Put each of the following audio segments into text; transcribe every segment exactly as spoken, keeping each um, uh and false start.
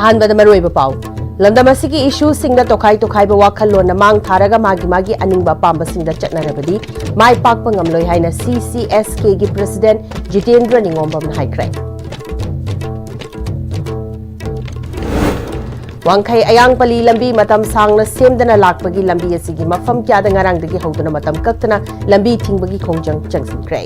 ꯑꯍꯥꯟꯕꯗ ꯃꯔꯨꯑꯣꯏꯕ ꯄꯥꯎ꯫ ꯂꯝꯗꯝ ꯑꯁꯤꯒꯤ ꯏꯁꯨꯁꯤꯡꯗ ꯇꯣꯈꯥꯏ ꯇꯣꯈꯥꯏꯕ ꯋꯥꯈꯜꯂꯣꯟꯅ ꯃꯥꯡ ꯊꯥꯔꯒ ꯃꯥꯒꯤ ꯃꯥꯒꯤ ꯑꯅꯤꯡꯕ ꯑꯄꯥꯝꯕꯁꯤꯡꯗ ꯆꯠꯅꯔꯕꯗꯤ ꯃꯥꯏ ꯄꯥꯛꯄ ꯉꯝꯂꯣꯏ ꯍꯥꯏꯅ ꯁꯤ ꯁꯤ ꯑꯦꯁ ꯀꯦꯒꯤ ꯄ꯭ꯔꯦꯁꯤꯗꯦꯟꯠ ꯖꯤꯇꯦꯟꯗ꯭ꯔ ꯅꯤꯉꯣꯝꯕꯝꯅ ꯍꯥꯏꯈ꯭ꯔꯦ꯫ ꯋꯥꯡꯈꯩ ꯑꯌꯥꯡꯄꯜꯂꯤ ꯂꯝꯕꯤ ꯃꯇꯝ ꯁꯥꯡꯅ ꯁꯦꯝꯗꯅ ꯂꯥꯛꯄꯒꯤ ꯂꯝꯕꯤ ꯑꯁꯤꯒꯤ ꯃꯐꯝ ꯀꯌꯥꯗ ꯉꯔꯥꯡꯗꯒꯤ ꯍꯧꯗꯨꯅ ꯃꯇꯝ ꯀꯛꯇꯅ ꯂꯝꯕꯤ ꯊꯤꯡꯕꯒꯤ ꯈꯣꯡꯖꯪ ꯆꯪꯁꯤꯟꯈ꯭ꯔꯦ꯫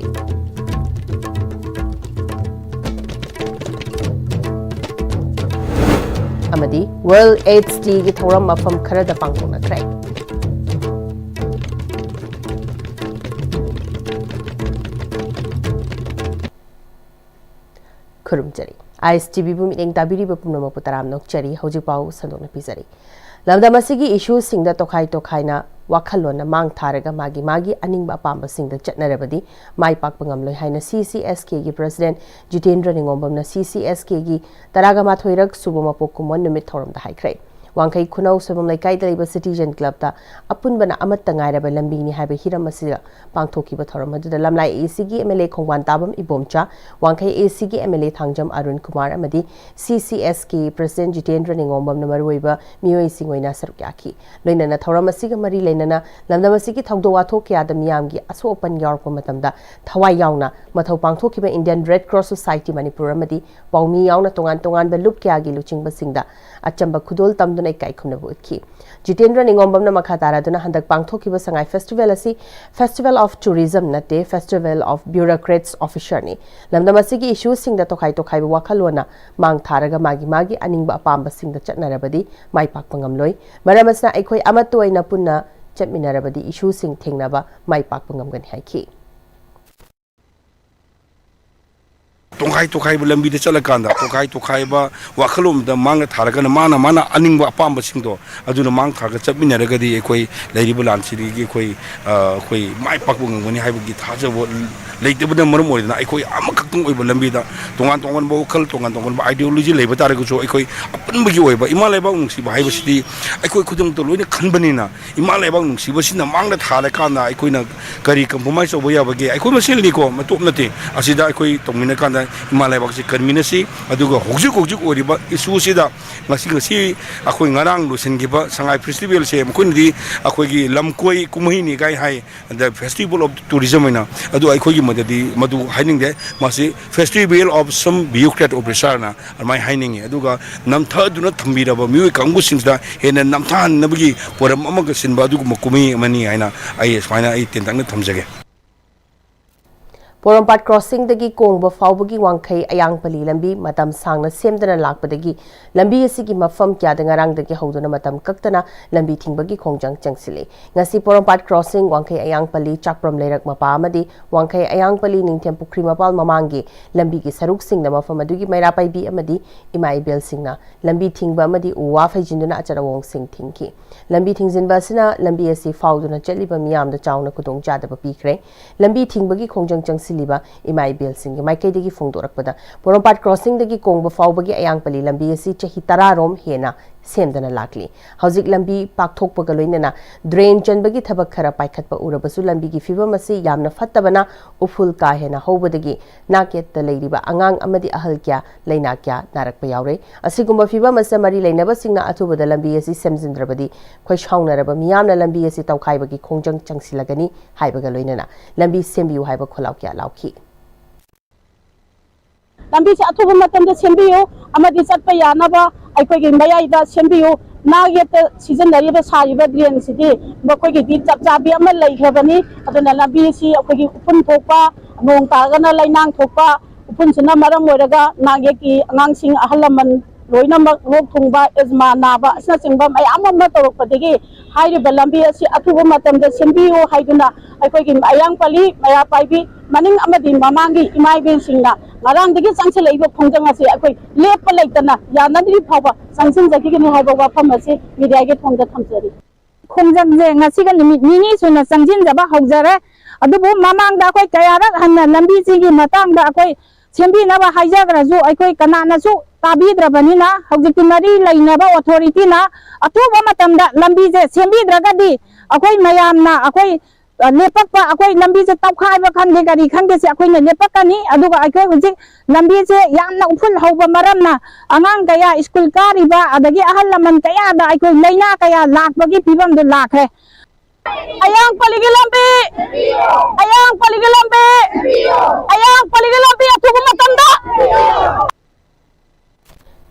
ꯑꯃꯗꯤ ꯋꯥꯔꯜꯗ ꯑꯦꯗꯁ ꯗꯦꯒꯤ ꯊꯧꯔꯝ ꯃꯐꯝ ꯈꯔꯗ ꯄꯥꯡꯊꯣꯛꯅꯈ꯭ꯔꯦ꯫ ꯈꯨꯔꯨꯝꯖꯔꯤ꯫ ꯑꯥꯏ ꯑꯦꯁ ꯇꯤ ꯚꯤꯕꯨ ꯃꯤꯠꯌꯦꯡ ꯇꯥꯕꯤꯔꯤꯕ ꯄꯨꯝꯅꯃꯛꯄꯨ ꯇꯔꯥꯝꯅ ꯑꯣꯛꯆꯔꯤ꯫ ꯍꯧꯖꯤꯛ ꯄꯥꯎ ꯁꯟꯗꯣꯛꯅ ꯄꯤꯖꯔꯤ꯫ ꯂꯝꯗꯝ ꯑꯁꯤꯒꯤ ꯏꯁꯨꯁꯤꯡꯗ ꯇꯣꯈꯥꯏ ꯇꯣꯈꯥꯏꯅ ꯋꯥꯈꯜꯂꯣꯟꯅ ꯃꯥꯡ ꯊꯥꯔꯒ ꯃꯥꯒꯤ ꯃꯥꯒꯤ ꯑꯅꯤꯡꯕ ꯑꯄꯥꯝꯕꯁꯤꯡꯗ ꯆꯠꯅꯔꯕꯗꯤ ꯃꯥꯏ ꯄꯥꯛꯄ ꯉꯝꯂꯣꯏ ꯍꯥꯏꯅ ꯁꯤ ꯁꯤ ꯑꯦꯁ ꯀꯦꯒꯤ ꯄ꯭ꯔꯦꯁꯤꯗꯦꯟꯠ ꯖꯤꯇꯦꯟꯗ꯭ꯔ ꯅꯤꯉꯣꯝꯕꯝꯅ ꯁꯤ ꯁꯤ ꯑꯦꯁ ꯀꯦꯒꯤ ꯇꯔꯥꯒ ꯃꯥꯊꯣꯏꯔꯛ ꯁꯨꯕ ꯃꯄꯣꯛ ꯀꯨꯝꯑꯣꯟ ꯅꯨꯃꯤꯠ ꯊꯧꯔꯝꯗ ꯍꯥꯏꯈ꯭ꯔꯦ꯫ ꯋꯥꯡꯈꯩ ꯈꯨꯅꯧ ꯁꯣꯏꯕꯝ ꯂꯩꯀꯥꯏꯗ ꯂꯩꯕ ꯁꯤꯇꯤꯖꯦꯟ ꯀ꯭ꯂꯕꯇ ꯑꯄꯨꯟꯕꯅ ꯑꯃꯠꯇ ꯉꯥꯏꯔꯕ ꯂꯝꯕꯤꯅꯤ ꯍꯥꯏꯕ ꯍꯤꯔꯝ ꯑꯁꯤꯗ ꯄꯥꯡꯊꯣꯛꯈꯤꯕ ꯊꯧꯔꯝ ꯑꯗꯨꯗ ꯂꯝꯂꯥꯏ ꯑꯦ ꯁꯤꯒꯤ M L A ꯈꯣꯡꯕꯥꯟ ꯇꯥꯕꯝ Ibomcha, Wangkhei A ꯁꯤꯒꯤ M L A Thangjam Arun Kumar ꯑꯃꯗꯤ ꯁꯤ ꯁꯤ ꯑꯦꯁ ꯀꯦ ꯄ꯭ꯔꯦꯁꯤꯗꯦꯟꯠ ꯖꯤꯇꯦꯟꯗ꯭ꯔ ꯅꯤꯉꯣꯝꯕꯝꯅ ꯃꯔꯨꯑꯣꯏꯕ ꯃꯤꯑꯣꯏꯁꯤꯡ ꯑꯣꯏꯅ ꯁꯔꯨꯛ ꯌꯥꯈꯤ꯫ ꯂꯣꯏꯅꯅ ꯊꯧꯔꯝ ꯑꯁꯤꯒ ꯃꯔꯤ ꯂꯩꯅꯅ ꯂꯝꯗꯝ ꯑꯁꯤꯒꯤ ꯊꯧꯗꯣꯛ ꯋꯥꯊꯣꯛ ꯀꯌꯥꯗ ꯃꯤꯌꯥꯝꯒꯤ ꯑꯁꯣꯛ ꯑꯄꯟ ꯌꯥꯎꯔꯛꯄ ꯃꯇꯝꯗ ꯊꯋꯥꯏ ꯌꯥꯎꯅ ꯃꯊꯧ ꯄꯥꯡꯊꯣꯛꯈꯤꯕ Indian red cross society Manipur ꯑꯃꯗꯤ ꯄꯥꯎꯃꯤ ꯌꯥꯎꯅ ꯇꯣꯉꯥꯟ ꯇꯣꯉꯥꯟꯕ ꯂꯨꯞ ꯀꯌꯥꯒꯤ ꯂꯨꯆꯤꯡꯕꯁꯤꯡꯗ ꯑꯆꯝꯕ ꯈꯨꯗꯣꯜ ꯇꯝꯗꯨꯅ ꯏꯀꯥꯏ ꯈꯨꯝꯅꯕ ꯎꯠꯈꯤ꯫ ꯖꯤꯇꯦꯟꯗ꯭ꯔ ꯅꯤꯉꯣꯝꯕꯝꯅ ꯃꯈꯥ ꯇꯥꯔꯗꯨꯅ ꯍꯟꯗꯛ ꯄꯥꯡꯊꯣꯛꯈꯤꯕ ꯁꯉꯥꯏ ꯐꯦꯁꯇꯤꯚꯦꯜ ꯑꯁꯤ Festival of Tourism ꯅꯠꯇꯦ, Festival of Bureaucrats Officer ꯅꯤ꯫ ꯂꯝꯗꯝ ꯑꯁꯤꯒꯤ ꯏꯁꯨꯁꯤꯡꯗ ꯇꯣꯈꯥꯏ ꯇꯣꯈꯥꯏꯕ ꯋꯥꯈꯜꯂꯣꯟꯅ ꯃꯥꯡ ꯊꯥꯔꯒ ꯃꯥꯒꯤ ꯃꯥꯒꯤ ꯑꯅꯤꯡꯕ ꯑꯄꯥꯝꯕꯁꯤꯡꯗ ꯆꯠꯅꯔꯕꯗꯤ ꯃꯥꯏ ꯄꯥꯛꯄ ꯉꯝꯂꯣꯏ꯫ ꯃꯔꯝ ꯑꯁꯤꯅ ꯑꯩꯈꯣꯏ ꯑꯃꯠꯇ ꯑꯣꯏꯅ ꯄꯨꯟꯅ ꯆꯠꯃꯤꯟꯅꯔꯕꯗꯤ ꯏꯁꯨꯁꯤꯡ ꯊꯦꯡꯅꯕ ꯃꯥꯏ ꯄꯥꯛꯄ ꯉꯝꯒꯅꯤ ꯍꯥꯏꯈꯤ꯫ ꯇꯣꯈꯥꯏ ꯇꯣꯈꯥꯏꯕ ꯂꯝꯕꯤꯗ ꯆꯠꯂꯀꯥꯟꯗ ꯇꯣꯈꯥꯏ ꯇꯣꯈꯥꯏꯕ ꯋꯥꯈꯜꯂꯣꯟꯗ ꯃꯥꯡꯗ ꯊꯥꯔꯒꯅ ꯃꯥꯅ ꯃꯥꯅ ꯑꯅꯤꯡꯕ ꯑꯄꯥꯝꯕꯁꯤꯡꯗꯣ ꯑꯗꯨꯅ ꯃꯥꯡ ꯊꯥꯔꯒ ꯆꯠꯃꯤꯟꯅꯔꯒꯗꯤ ꯑꯩꯈꯣꯏ ꯂꯩꯔꯤꯕ ꯂꯥꯟꯁꯤꯗꯒꯤ ꯑꯩꯈꯣꯏ ꯑꯩꯈꯣꯏ ꯃꯥꯏ ꯄꯥꯛꯄ ꯉꯝꯒꯅꯤ ꯍꯥꯏꯕꯒꯤ ꯊꯥꯖꯕ ꯂꯩꯇꯕꯅ ꯃꯔꯝ ꯑꯣꯏꯗꯅ ꯑꯩꯈꯣꯏ ꯑꯃꯈꯛꯇꯪ ꯑꯣꯏꯕ ꯂꯝꯕꯤꯗ ꯇꯣꯉꯥꯟ ꯇꯣꯉꯥꯟꯕ ꯋꯥꯈꯜ ꯇꯣꯉꯥꯟ ꯇꯣꯉꯥꯟꯕ ideology ꯂꯩꯕ ꯇꯥꯔꯒꯁꯨ ꯑꯩꯈꯣꯏ ꯑꯄꯨꯟꯕꯒꯤ ꯑꯣꯏꯕ ꯏꯃꯥ ꯂꯩꯕꯥꯛ ꯅꯨꯡꯁꯤꯕ ꯍꯥꯏꯕꯁꯤꯗꯤ ꯑꯩꯈꯣꯏ ꯈꯨꯗꯤꯡꯃꯛꯇ ꯂꯣꯏꯅ ꯈꯟꯕꯅꯤꯅ ꯏꯃꯥ ꯂꯩꯕꯥꯛ ꯅꯨꯡꯁꯤꯕꯁꯤꯅ ꯃꯥꯡꯗ ꯊꯥꯔꯀꯥꯟꯗ ꯑꯩꯈꯣꯏꯅ ꯀꯔꯤ compromise ꯇꯧꯕ ꯌꯥꯕꯒꯦ? ꯑꯩꯈꯣꯏ ꯃꯁꯦꯜꯅꯤꯀꯣ, ꯃꯇꯣꯞ ꯅꯠꯇꯦ꯫ ꯑꯁꯤꯗ ꯑꯩꯈꯣꯏ ꯇꯧꯃꯤꯟꯅ ꯀꯥꯟꯗ ꯏꯃꯥ ꯂꯩꯕꯥꯛꯁꯤ ꯀꯟꯃꯤꯟꯅꯁꯤ꯫ ꯑꯗꯨꯒ ꯍꯧꯖꯤꯛ ꯍꯧꯖꯤꯛ ꯑꯣꯏꯔꯤꯕ ꯏꯁꯨꯁꯤꯗ ꯉꯁꯤ, ꯉꯁꯤ ꯑꯩꯈꯣꯏ ꯉꯔꯥꯡ ꯂꯣꯏꯁꯤꯟꯈꯤꯕ ꯁꯉꯥꯏ ꯐꯦꯁꯇꯤꯚꯦꯜꯁꯦ, ꯃꯈꯣꯏꯅꯗꯤ ꯑꯩꯈꯣꯏꯒꯤ ꯂꯝꯀꯣꯏ ꯀꯨꯝꯍꯩꯅꯤ ꯀꯥꯏ ꯍꯥꯏ, the festival of tourism ꯍꯥꯏꯅ꯫ ꯑꯗꯨ ꯑꯩꯈꯣꯏꯒꯤ ꯃꯗꯗꯤ ꯃꯗꯨ ꯍꯥꯏꯅꯤꯡꯗꯦ꯫ ꯃꯁꯤ festival of some bureaucrat officerꯅ ꯑꯗꯨꯃꯥꯏꯅ ꯍꯥꯏꯅꯤꯡꯉꯤ꯫ ꯑꯗꯨꯒ ꯅꯝꯊꯗꯨꯅ ꯊꯝꯕꯤꯔꯕ ꯃꯤꯑꯣꯏ ꯀꯥꯡꯕꯨꯁꯤꯡꯁꯤꯗ ꯍꯦꯟꯅ ꯅꯝꯊꯍꯟꯅꯕꯒꯤ ꯄꯣꯔꯝ ꯑꯃꯒ ꯁꯤꯟꯕ ꯑꯗꯨꯒꯨꯝꯕ ꯀꯨꯝꯍꯩ ꯑꯃꯅꯤ ꯍꯥꯏꯅ ꯑꯩ ꯁꯨꯃꯥꯏꯅ ꯑꯩ ꯇꯦꯟꯇꯛꯅ ꯊꯝꯖꯒꯦ꯫ ꯄꯣꯔꯣꯝꯄꯥꯠ ꯀ꯭ꯔꯣꯁꯤꯡꯗꯒꯤ ꯀꯣꯡꯕ ꯐꯥꯎꯕꯒꯤ ꯋꯥꯡꯈꯩ ꯑꯌꯥꯡꯄꯜꯂꯤ ꯂꯝꯕꯤ ꯃꯇꯝ ꯁꯥꯡꯅ ꯁꯦꯝꯗꯅ ꯂꯥꯛꯄꯗꯒꯤ ꯂꯝꯕꯤ ꯑꯁꯤꯒꯤ ꯃꯐꯝ ꯀꯌꯥꯗ ꯉꯔꯥꯡꯗꯒꯤ ꯍꯧꯗꯨꯅ ꯃꯇꯝ ꯀꯛꯇꯅ ꯂꯝꯕꯤ ꯊꯤꯡꯕꯒꯤ ꯈꯣꯡꯖꯪ ꯆꯪꯁꯤꯜꯂꯤ꯫ ꯉꯁꯤ ꯄꯣꯔꯣꯝꯄꯥꯠ ꯀ꯭ꯔꯣꯁꯤꯡ, ꯋꯥꯡꯈꯩ ꯑꯌꯥꯡꯄꯜꯂꯤ, ꯆꯥꯛꯄ꯭ꯔꯝ ꯂꯩꯔꯛ ꯃꯄꯥ ꯑꯃꯗꯤ ꯋꯥꯡꯈꯩ ꯑꯌꯥꯡꯄꯜꯂꯤ, ꯅꯤꯡꯊꯦꯝ ꯄꯨꯈ꯭ꯔꯤ ꯃꯄꯥꯜ ꯃꯃꯥꯡꯒꯤ ꯂꯝꯕꯤꯒꯤ ꯁꯔꯨꯛꯁꯤꯡꯗ ꯃꯐꯝ ꯑꯗꯨꯒꯤ ꯃꯩꯔꯥ ꯄꯥꯏꯕꯤ ꯑꯃꯗꯤ ꯏꯃꯥ ꯏꯕꯦꯜꯁꯤꯡꯅ ꯂꯝꯕꯤ ꯊꯤꯡꯕ ꯑꯃꯗꯤ ꯎ ꯋꯥ ꯐꯩꯖꯤꯟꯗꯨꯅ ꯑꯆꯠ ꯑꯋꯣꯡꯁꯤꯡ ꯊꯤꯡꯈꯤ꯫ ꯂꯝꯕꯤ ꯊꯤꯡꯖꯤꯟꯕ ꯑꯁꯤꯅ ꯂꯝꯕꯤ ꯑꯁꯤ ꯐꯥꯎꯗꯨꯅ ꯆꯠꯂꯤꯕ ꯃꯤꯌꯥꯝꯗ ꯆꯥꯎꯅ ꯈꯨꯗꯣꯡꯆꯥꯗꯕ ꯄꯤꯈ꯭ꯔꯦ꯫ ꯂꯝꯕꯤ ꯊꯤꯡꯕꯒꯤ ꯈꯣꯡꯖꯪ ꯆꯪꯁꯤꯜꯂꯤꯕ ꯏꯃꯥ ꯏꯕꯦꯜꯁꯤꯡꯒꯤ ꯃꯥꯏꯀꯩꯗꯒꯤ ꯐꯣꯡꯗꯣꯔꯛꯄꯗ, ꯄꯣꯔꯣꯝꯄꯥꯠ ꯀ꯭ꯔꯣꯁꯤꯡꯗꯒꯤ ꯀꯣꯡꯕ ꯐꯥꯎꯕꯒꯤ ꯑꯌꯥꯡꯄꯜꯂꯤ ꯂꯝꯕꯤ ꯑꯁꯤ ꯆꯍꯤ ꯇꯔꯥ ꯔꯣꯝ ꯍꯦꯟꯅ ꯁꯦꯝꯗꯅ ꯂꯥꯛꯂꯤ꯫ ꯍꯧꯖꯤꯛ ꯂꯝꯕꯤ ꯄꯥꯛꯊꯣꯛꯄꯒ ꯂꯣꯏꯅꯅ ꯗ꯭ꯔꯦꯟ ꯆꯟꯕꯒꯤ ꯊꯕꯛ ꯈꯔ ꯄꯥꯏꯈꯠꯄ ꯎꯔꯕꯁꯨ, ꯂꯝꯕꯤꯒꯤ ꯐꯤꯕꯝ ꯑꯁꯤ ꯌꯥꯝꯅ ꯐꯠꯇꯕꯅ ꯎꯐꯨꯜ ꯀꯥ ꯍꯦꯟꯅ ꯍꯧꯕꯗꯒꯤ ꯅꯥꯛ ꯌꯦꯠꯇ ꯂꯩꯔꯤꯕ ꯑꯉꯥꯡ ꯑꯃꯗꯤ ꯑꯍꯜ ꯀꯌꯥ ꯂꯩꯅꯥ ꯀꯌꯥ ꯅꯥꯔꯛꯄ ꯌꯥꯎꯔꯦ꯫ ꯑꯁꯤꯒꯨꯝꯕ ꯐꯤꯕꯝ ꯑꯁꯤꯗ ꯃꯔꯤ ꯂꯩꯅꯕꯁꯤꯡꯅ ꯑꯊꯨꯕꯗ ꯂꯝꯕꯤ ꯑꯁꯤ ꯁꯦꯝꯖꯤꯟꯗ꯭ꯔꯕꯗꯤ ꯑꯩꯈꯣꯏ ꯁꯥꯎꯅꯔꯕ ꯃꯤꯌꯥꯝꯅ ꯂꯝꯕꯤ ꯑꯁꯤ ꯇꯧꯈꯥꯏꯕꯒꯤ ꯈꯣꯡꯖꯪ ꯆꯪꯁꯤꯜꯂꯒꯅꯤ ꯍꯥꯏꯕꯒ ꯂꯣꯏꯅꯅ ꯂꯝꯕꯤ ꯁꯦꯝꯕꯤꯌꯨ ꯍꯥꯏꯕ ꯈꯣꯜꯂꯥꯎ ꯀꯌꯥ ꯂꯥꯎꯈꯤ꯫ ꯂꯝꯕꯤꯁꯦ ꯑꯊꯨꯕ ꯃꯇꯝꯗ ꯁꯦꯝꯕꯤꯌꯨ ꯑꯃꯗꯤ ꯆꯠꯄ ꯌꯥꯅꯕ ꯑꯩꯈꯣꯏꯒꯤ ꯃꯌꯥꯏꯗ ꯁꯦꯝꯕꯤꯌꯨ꯫ ꯅꯥꯛ ꯌꯦꯠꯇ ꯁꯤꯖꯤꯟꯅꯔꯤꯕ, ꯁꯥꯔꯤꯕ ꯗ꯭ꯔꯦꯟꯁꯤꯗꯤ ꯃꯈꯣꯏꯒꯤꯗꯤ ꯆꯞ ꯆꯥꯕꯤ ꯑꯃ ꯂꯩꯈ꯭ꯔꯕꯅꯤ꯫ ꯑꯗꯨꯅ ꯂꯝꯕꯤꯁꯤ ꯑꯩꯈꯣꯏꯒꯤ ꯎꯐꯨꯟ ꯊꯣꯛꯄ, ꯅꯣꯡ ꯇꯥꯔꯒꯅ ꯂꯩꯅꯥꯡ ꯊꯣꯛꯄ, ꯎꯐꯨꯟꯁꯤꯅ ꯃꯔꯝ ꯑꯣꯏꯔꯒ ꯅꯥꯛ ꯌꯦꯠꯀꯤ ꯑꯉꯥꯡꯁꯤꯡ, ꯑꯍꯜ ꯂꯃꯟ ꯂꯣꯏꯅꯃꯛ ꯂꯣꯛ ꯊꯨꯡꯕ, ꯑꯦꯖꯃꯥ ꯅꯥꯕ ꯑꯁꯤꯅꯆꯤꯡꯕ ꯃꯌꯥꯝ ꯑꯃ ꯇꯧꯔꯛꯄꯗꯒꯤ ꯍꯥꯏꯔꯤꯕ ꯂꯝꯕꯤ ꯑꯁꯤ ꯑꯊꯨꯕ ꯃꯇꯝꯗ ꯁꯦꯝꯕꯤꯌꯨ ꯍꯥꯏꯗꯨꯅ ꯑꯩꯈꯣꯏꯒꯤ ꯑꯌꯥꯡꯄꯜꯂꯤ ꯃꯩꯔꯥ ꯄꯥꯏꯕꯤ ꯃꯅꯤꯡ ꯑꯃꯗꯤ ꯃꯃꯥꯡꯒꯤ ꯏꯃꯥ ꯏꯕꯦꯟꯁꯤꯡꯅ ꯉꯔꯥꯡꯗꯒꯤ ꯆꯪꯁꯤꯜꯂꯛꯏꯕ ꯈꯣꯡꯖꯪ ꯑꯁꯤ ꯑꯩꯈꯣꯏ ꯂꯦꯞꯄ ꯂꯩꯇꯅ ꯌꯥꯅꯗ꯭ꯔꯤ ꯐꯥꯎꯕ ꯆꯪꯁꯤꯟꯖꯈꯤꯒꯅꯤ ꯍꯥꯏꯕ ꯋꯥꯐꯝ ꯑꯁꯤ ꯃꯤꯗꯤꯌꯥꯒꯤ ꯊꯣꯡꯗ ꯊꯝꯖꯔꯤ꯫ ꯈꯣꯡꯖꯪꯁꯦ ꯉꯁꯤꯒ ꯅꯨꯃꯤꯠ ꯅꯤꯅꯤ ꯁꯨꯅ ꯆꯪꯁꯤꯟꯖꯕ ꯍꯧꯖꯔꯦ꯫ ꯑꯗꯨꯕꯨ ꯃꯃꯥꯡꯗ ꯑꯩꯈꯣꯏ ꯀꯌꯥꯔꯛ ꯍꯟꯅ ꯂꯝꯕꯤꯁꯤꯒꯤ ꯃꯇꯥꯡꯗ ꯑꯩꯈꯣꯏ ꯁꯦꯝꯕꯤꯅꯕ ꯍꯥꯏꯖꯈ꯭ꯔꯁꯨ ꯑꯩꯈꯣꯏ ꯀꯅꯥꯅꯁꯨ ꯇꯥꯕꯤꯗ꯭ꯔꯕꯅꯤꯅ, ꯍꯧꯖꯤꯛꯇꯤ ꯃꯔꯤ ꯂꯩꯅꯕ ꯑꯣꯊꯣꯔꯤꯇꯤꯅ ꯑꯊꯨꯕ ꯃꯇꯝꯗ ꯂꯝꯕꯤꯁꯦ ꯁꯦꯝꯕꯤꯗ꯭ꯔꯒꯗꯤ ꯑꯩꯈꯣꯏ ꯃꯌꯥꯝꯅ ꯑꯩꯈꯣꯏ ꯑ, ꯂꯦꯞꯄꯛꯄ, ꯑꯩꯈꯣꯏ ꯂꯝꯕꯤꯁꯦ ꯇꯧꯈꯥꯏꯕ ꯈꯪꯗꯦ, ꯀꯔꯤ ꯈꯪꯗꯦ, ꯁꯤ ꯑꯩꯈꯣꯏꯅ ꯂꯦꯞꯄꯛꯀꯅꯤ꯫ ꯑꯗꯨꯒ ꯑꯩꯈꯣꯏ ꯍꯧꯖꯤꯛ ꯂꯝꯕꯤꯁꯦ ꯌꯥꯝꯅ ꯎꯐꯨꯜ ꯍꯧꯕ ꯃꯔꯝꯅ ꯑꯉꯥꯡ ꯀꯌꯥ, ꯁ꯭ꯀꯨꯜ ꯀꯥꯔꯤꯕ, ꯑꯗꯒꯤ ꯑꯍꯜ ꯂꯃꯟ ꯀꯌꯥꯗ ꯑꯩꯈꯣꯏ ꯂꯥꯏꯅꯥ ꯀꯌꯥ ꯂꯥꯛꯄꯒꯤ ꯐꯤꯕꯝꯗꯨ ꯂꯥꯛꯈ꯭ꯔꯦ꯫ ꯑꯌꯥꯡ ꯄꯜꯂꯤꯒꯤ ꯂꯝꯕꯤ, ꯑꯌꯥꯡ ꯄꯜꯂꯤꯒꯤ ꯂꯝꯕꯤ, ꯑꯌꯥꯡ ꯄꯜꯂꯤꯒꯤ ꯂꯝꯕꯤ ꯑꯊꯨꯕ ꯃꯇꯝꯗ꯫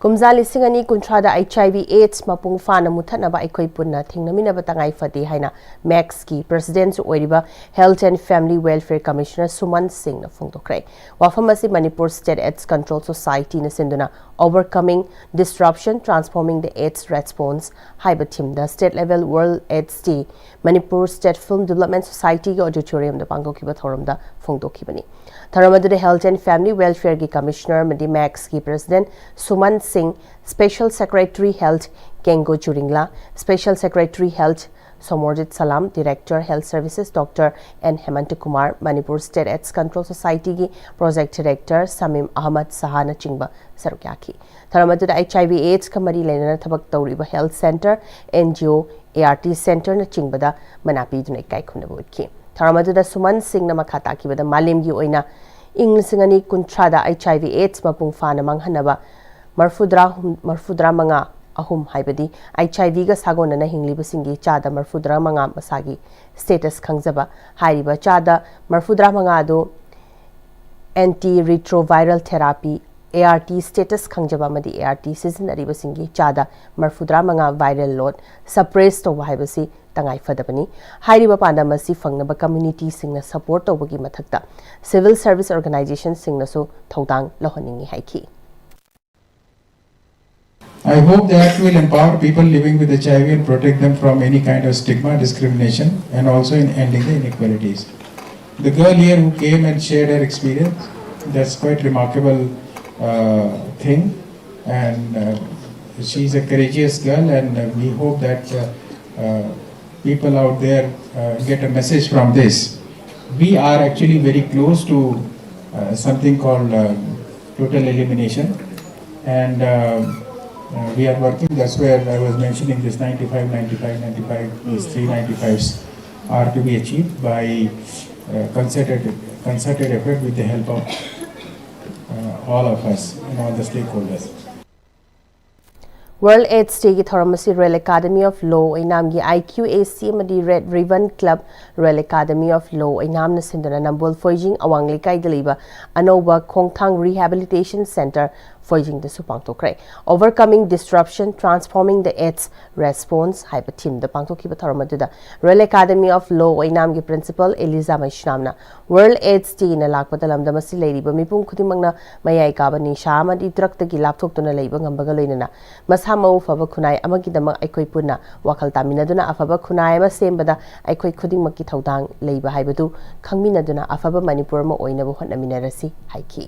ꯀꯨꯝꯖꯥ ꯂꯤꯁꯤꯡ ꯑꯅꯤ ꯀꯨꯟꯊ꯭ꯔꯥꯗ ꯑꯩꯆ ꯑꯥꯏ ꯚꯤ ꯑꯦꯗꯁ ꯃꯄꯨꯡ ꯐꯥꯅ ꯃꯨꯊꯠꯅꯕ ꯑꯩꯈꯣꯏ ꯄꯨꯟꯅ ꯊꯦꯡꯅꯃꯤꯟꯅꯕ ꯇꯉꯥꯏ ꯐꯗꯦ ꯍꯥꯏꯅ ꯃꯦꯛꯁꯀꯤ ꯄ꯭ꯔꯁꯤꯗꯦꯟꯁꯨ ꯑꯣꯏꯔꯤꯕ Health and Family Welfare Commissioner ꯁꯨꯃꯟ ꯁꯤꯡꯅ ꯐꯣꯡꯗꯣꯛꯈ꯭ꯔꯦ꯫ ꯋꯥꯐꯝ ꯑꯁꯤ ꯃꯅꯤꯄꯨꯔ ꯁ꯭ꯇꯦꯠ ꯑꯦꯗꯁ ꯀꯟꯇ꯭ꯔꯣꯜ ꯁꯣꯁꯥꯏꯇꯤꯅ ꯁꯤꯟꯗꯨꯅ Overcoming Disruption, Transforming the AIDS Response ꯍꯥꯏꯕ ꯊꯤꯝꯗ state level world AIDS day Manipur state film development ꯁꯣꯁꯥꯏꯇꯤꯒꯤ ꯑꯣꯗꯤꯇꯣꯔꯤꯌꯝꯗ ꯄꯥꯡꯊꯣꯛꯈꯤꯕ ꯊꯧꯔꯝꯗ ꯐꯣꯡꯗꯣꯛꯈꯤꯕꯅꯤ꯫ ꯊꯧꯔꯝ ꯑꯗꯨꯗ Health and Family Welfareꯒꯤ ꯀꯃꯤꯁꯅꯔ ꯑꯃꯗꯤ ꯃꯦꯛꯁꯀꯤ president Suman Singh, special secretary health Kengo Churingla, special secretary health Somorjit Salam, director health services doctor N Hemanta Kumar, Manipur state AIDS control ꯁꯣꯁꯥꯏꯇꯤꯒꯤ ꯄ꯭ꯔꯣꯖꯦꯛ ꯗꯤꯔꯦꯛꯇꯔ ꯁꯃꯤꯝ ꯑꯍꯃꯗ ꯁꯍꯥꯅꯆꯤꯡꯕ ꯁꯔꯨꯛ ꯌꯥꯈꯤ꯫ ꯊꯧꯔꯝ ꯑꯗꯨꯗ ꯑꯩꯆ ꯑꯥꯏ ꯚꯤ ꯑꯦꯗꯁꯀ ꯃꯔꯤ ꯂꯩꯅꯅ ꯊꯕꯛ ꯇꯧꯔꯤꯕ health centre, and G O, A R T ꯁꯦꯟꯇꯔꯅꯆꯤꯡꯕꯗ ꯃꯅꯥ ꯄꯤꯗꯨꯅ ꯏꯀꯥꯏ ꯈꯨꯝꯅꯕ ꯎꯠꯈꯤ꯫ ꯊꯧꯔꯝ ꯑꯗꯨꯗ ꯁꯨꯃꯟ ꯁꯤꯡꯅ ꯃꯈꯥ ꯇꯥꯈꯤꯕꯗ ꯃꯥꯂꯦꯝꯒꯤ ꯑꯣꯏꯅ ꯏꯪ ꯂꯤꯁꯤꯡ ꯑꯅꯤ ꯀꯨꯟꯊ꯭ꯔꯥꯗ ꯑꯩꯆ ꯑꯥꯏ ꯚꯤ ꯑꯦꯗꯁ ꯃꯄꯨꯡ ꯐꯥꯅ ꯃꯥꯡꯍꯟꯅꯕ ꯃꯔꯐꯨꯗ꯭ꯔꯥ ꯍꯨꯝ-, ꯃꯔꯐꯨꯗ꯭ꯔꯥ ꯃꯉꯥ, ꯑꯍꯨꯝ ꯍꯥꯏꯕꯗꯤ ꯑꯩꯆ ꯑꯥꯏ ꯚꯤꯒ ꯁꯥꯒꯣꯟꯅꯅ ꯍꯤꯡꯂꯤꯕꯁꯤꯡꯒꯤ ꯆꯥꯗ ꯃꯔꯐꯨꯗ꯭ꯔꯥ ꯃꯉꯥ ꯃꯁꯥꯒꯤ ꯁ꯭ꯇꯦꯇꯁ ꯈꯪꯖꯕ꯫ ꯍꯥꯏꯔꯤꯕ ꯆꯥꯗ ꯃꯔꯐꯨꯗ꯭ꯔꯥ ꯃꯉꯥ ꯑꯗꯨ anti retroviral therapy, A R T status ꯈꯪꯖꯕ ꯑꯃꯗꯤ ꯑꯦ ꯑꯥꯔ ꯇꯤ ꯁꯤꯖꯤꯟꯅꯔꯤꯕꯁꯤꯡꯒꯤ ꯆꯥꯗ ꯃꯔꯐꯨꯗ꯭ꯔꯥ ꯃꯉꯥ ꯚꯥꯏꯔꯦꯜ ꯂꯣꯗ ꯁꯄ꯭ꯔꯦꯁ ꯇꯧꯕ ꯍꯥꯏꯕꯁꯤ ꯇꯉꯥꯏ ꯐꯗꯕꯅꯤ꯫ ꯍꯥꯏꯔꯤꯕ ꯄꯥꯟꯗꯝ ꯑꯁꯤ ꯐꯪꯅꯕ ꯀꯝꯃ꯭ꯌꯨꯅꯤꯇꯤꯁꯤꯡꯅ ꯁꯄꯣꯔꯠ ꯇꯧꯕꯒꯤ ꯃꯊꯛꯇ ꯁꯤꯚꯤꯜ ꯁꯔꯚꯤꯁ ꯑꯣꯔꯒꯅꯥꯏꯖꯦꯁꯟꯁꯤꯡꯅꯁꯨ ꯊꯧꯗꯥꯡ ꯂꯧꯍꯟꯅꯤꯡꯏ ꯍꯥꯏꯈꯤ꯫ I hope the act will empower people living with H I V and protect them from any kind of stigma, discrimination, and also in ending the inequalities. The girl here who came and shared her experience, that's quite remarkable uh, thing, and uh, she's a courageous girl, and uh, we hope that uh, uh, people out there uh, get a message from this. We are actually very close to uh, something called um, total elimination, and uh, uh, we are working. That's where I was mentioning this ninety-five, ninety-five, ninety-five, these three ninety-fives. are to be achieved by uh, concerted, concerted effort with the help of uh, all of us and all the stakeholders. World AIDS Day ꯒꯤ ꯊꯧꯔꯝ ꯑꯁꯤ Royal Academy of Law ꯑꯣꯏꯅꯥꯝꯒꯤ I Q A C ꯑꯃꯗꯤ Red Ribbon Club, Royal Academy of Law ꯑꯣꯏꯅꯥꯝꯅ ꯁꯤꯟꯗꯨꯅ ꯅꯝꯕꯣꯜ ꯐꯣꯏꯖꯤꯡ ꯑꯋꯥꯡ ꯂꯩꯀꯥꯏꯗ ꯂꯩꯕ ꯑꯅꯧꯕ ꯈꯣꯡꯊꯥꯡ Rehabilitation Centre ꯐꯣꯏꯖꯤꯡꯗꯁꯨ ꯄꯥꯡꯊꯣꯛꯈ꯭ꯔꯦ꯫ Overcoming Disruption, Transforming the AIDS Response ꯍꯥꯏꯕ theme ꯗ ꯄꯥꯡꯊꯣꯛꯈꯤꯕ ꯊꯧꯔꯝ ꯑꯗꯨꯗ Royal Academy of Law ꯑꯣꯏꯅꯥꯝꯒꯤ Principal ꯑꯦꯂꯤꯖꯥ ꯃꯩꯁꯅꯥꯝꯅ World AIDS Day ꯅ ꯂꯥꯛꯄꯗ ꯂꯝꯗꯝ ꯑꯁꯤ ꯂꯩꯔꯤꯕ ꯃꯤꯄꯨꯝ ꯈꯨꯗꯤꯡꯃꯛꯅ ꯃꯌꯥꯏ ꯀꯥꯕ ꯅꯤꯁꯥ ꯑꯃꯗꯤ drug ꯇꯒꯤ ꯂꯥꯞꯊꯣꯛꯇꯨꯅ ꯂꯩꯕ ꯉꯝꯕꯒ ꯂꯣꯏꯅꯅ ꯃꯁꯥ ꯃꯎ ꯐꯕ ꯈꯨꯟꯅꯥꯏ ꯑꯃꯒꯤꯗꯃꯛ ꯑꯩꯈꯣꯏ ꯄꯨꯟꯅ ꯋꯥꯈꯜ ꯇꯥꯃꯤꯟꯅꯗꯨꯅ ꯑꯐꯕ ꯈꯨꯟꯅꯥꯏ ꯑꯃ ꯁꯦꯝꯕꯗ ꯑꯩꯈꯣꯏ ꯈꯨꯗꯤꯡꯃꯛꯀꯤ ꯊꯧꯗꯥꯡ ꯂꯩꯕ ꯍꯥꯏꯕꯗꯨ ꯈꯪꯃꯤꯟꯅꯗꯨꯅ ꯑꯐꯕ ꯃꯅꯤꯄꯨꯔ ꯑꯃ ꯑꯣꯏꯅꯕ ꯍꯣꯠꯅꯃꯤꯟꯅꯔꯁꯤ ꯍꯥꯏꯈꯤ꯫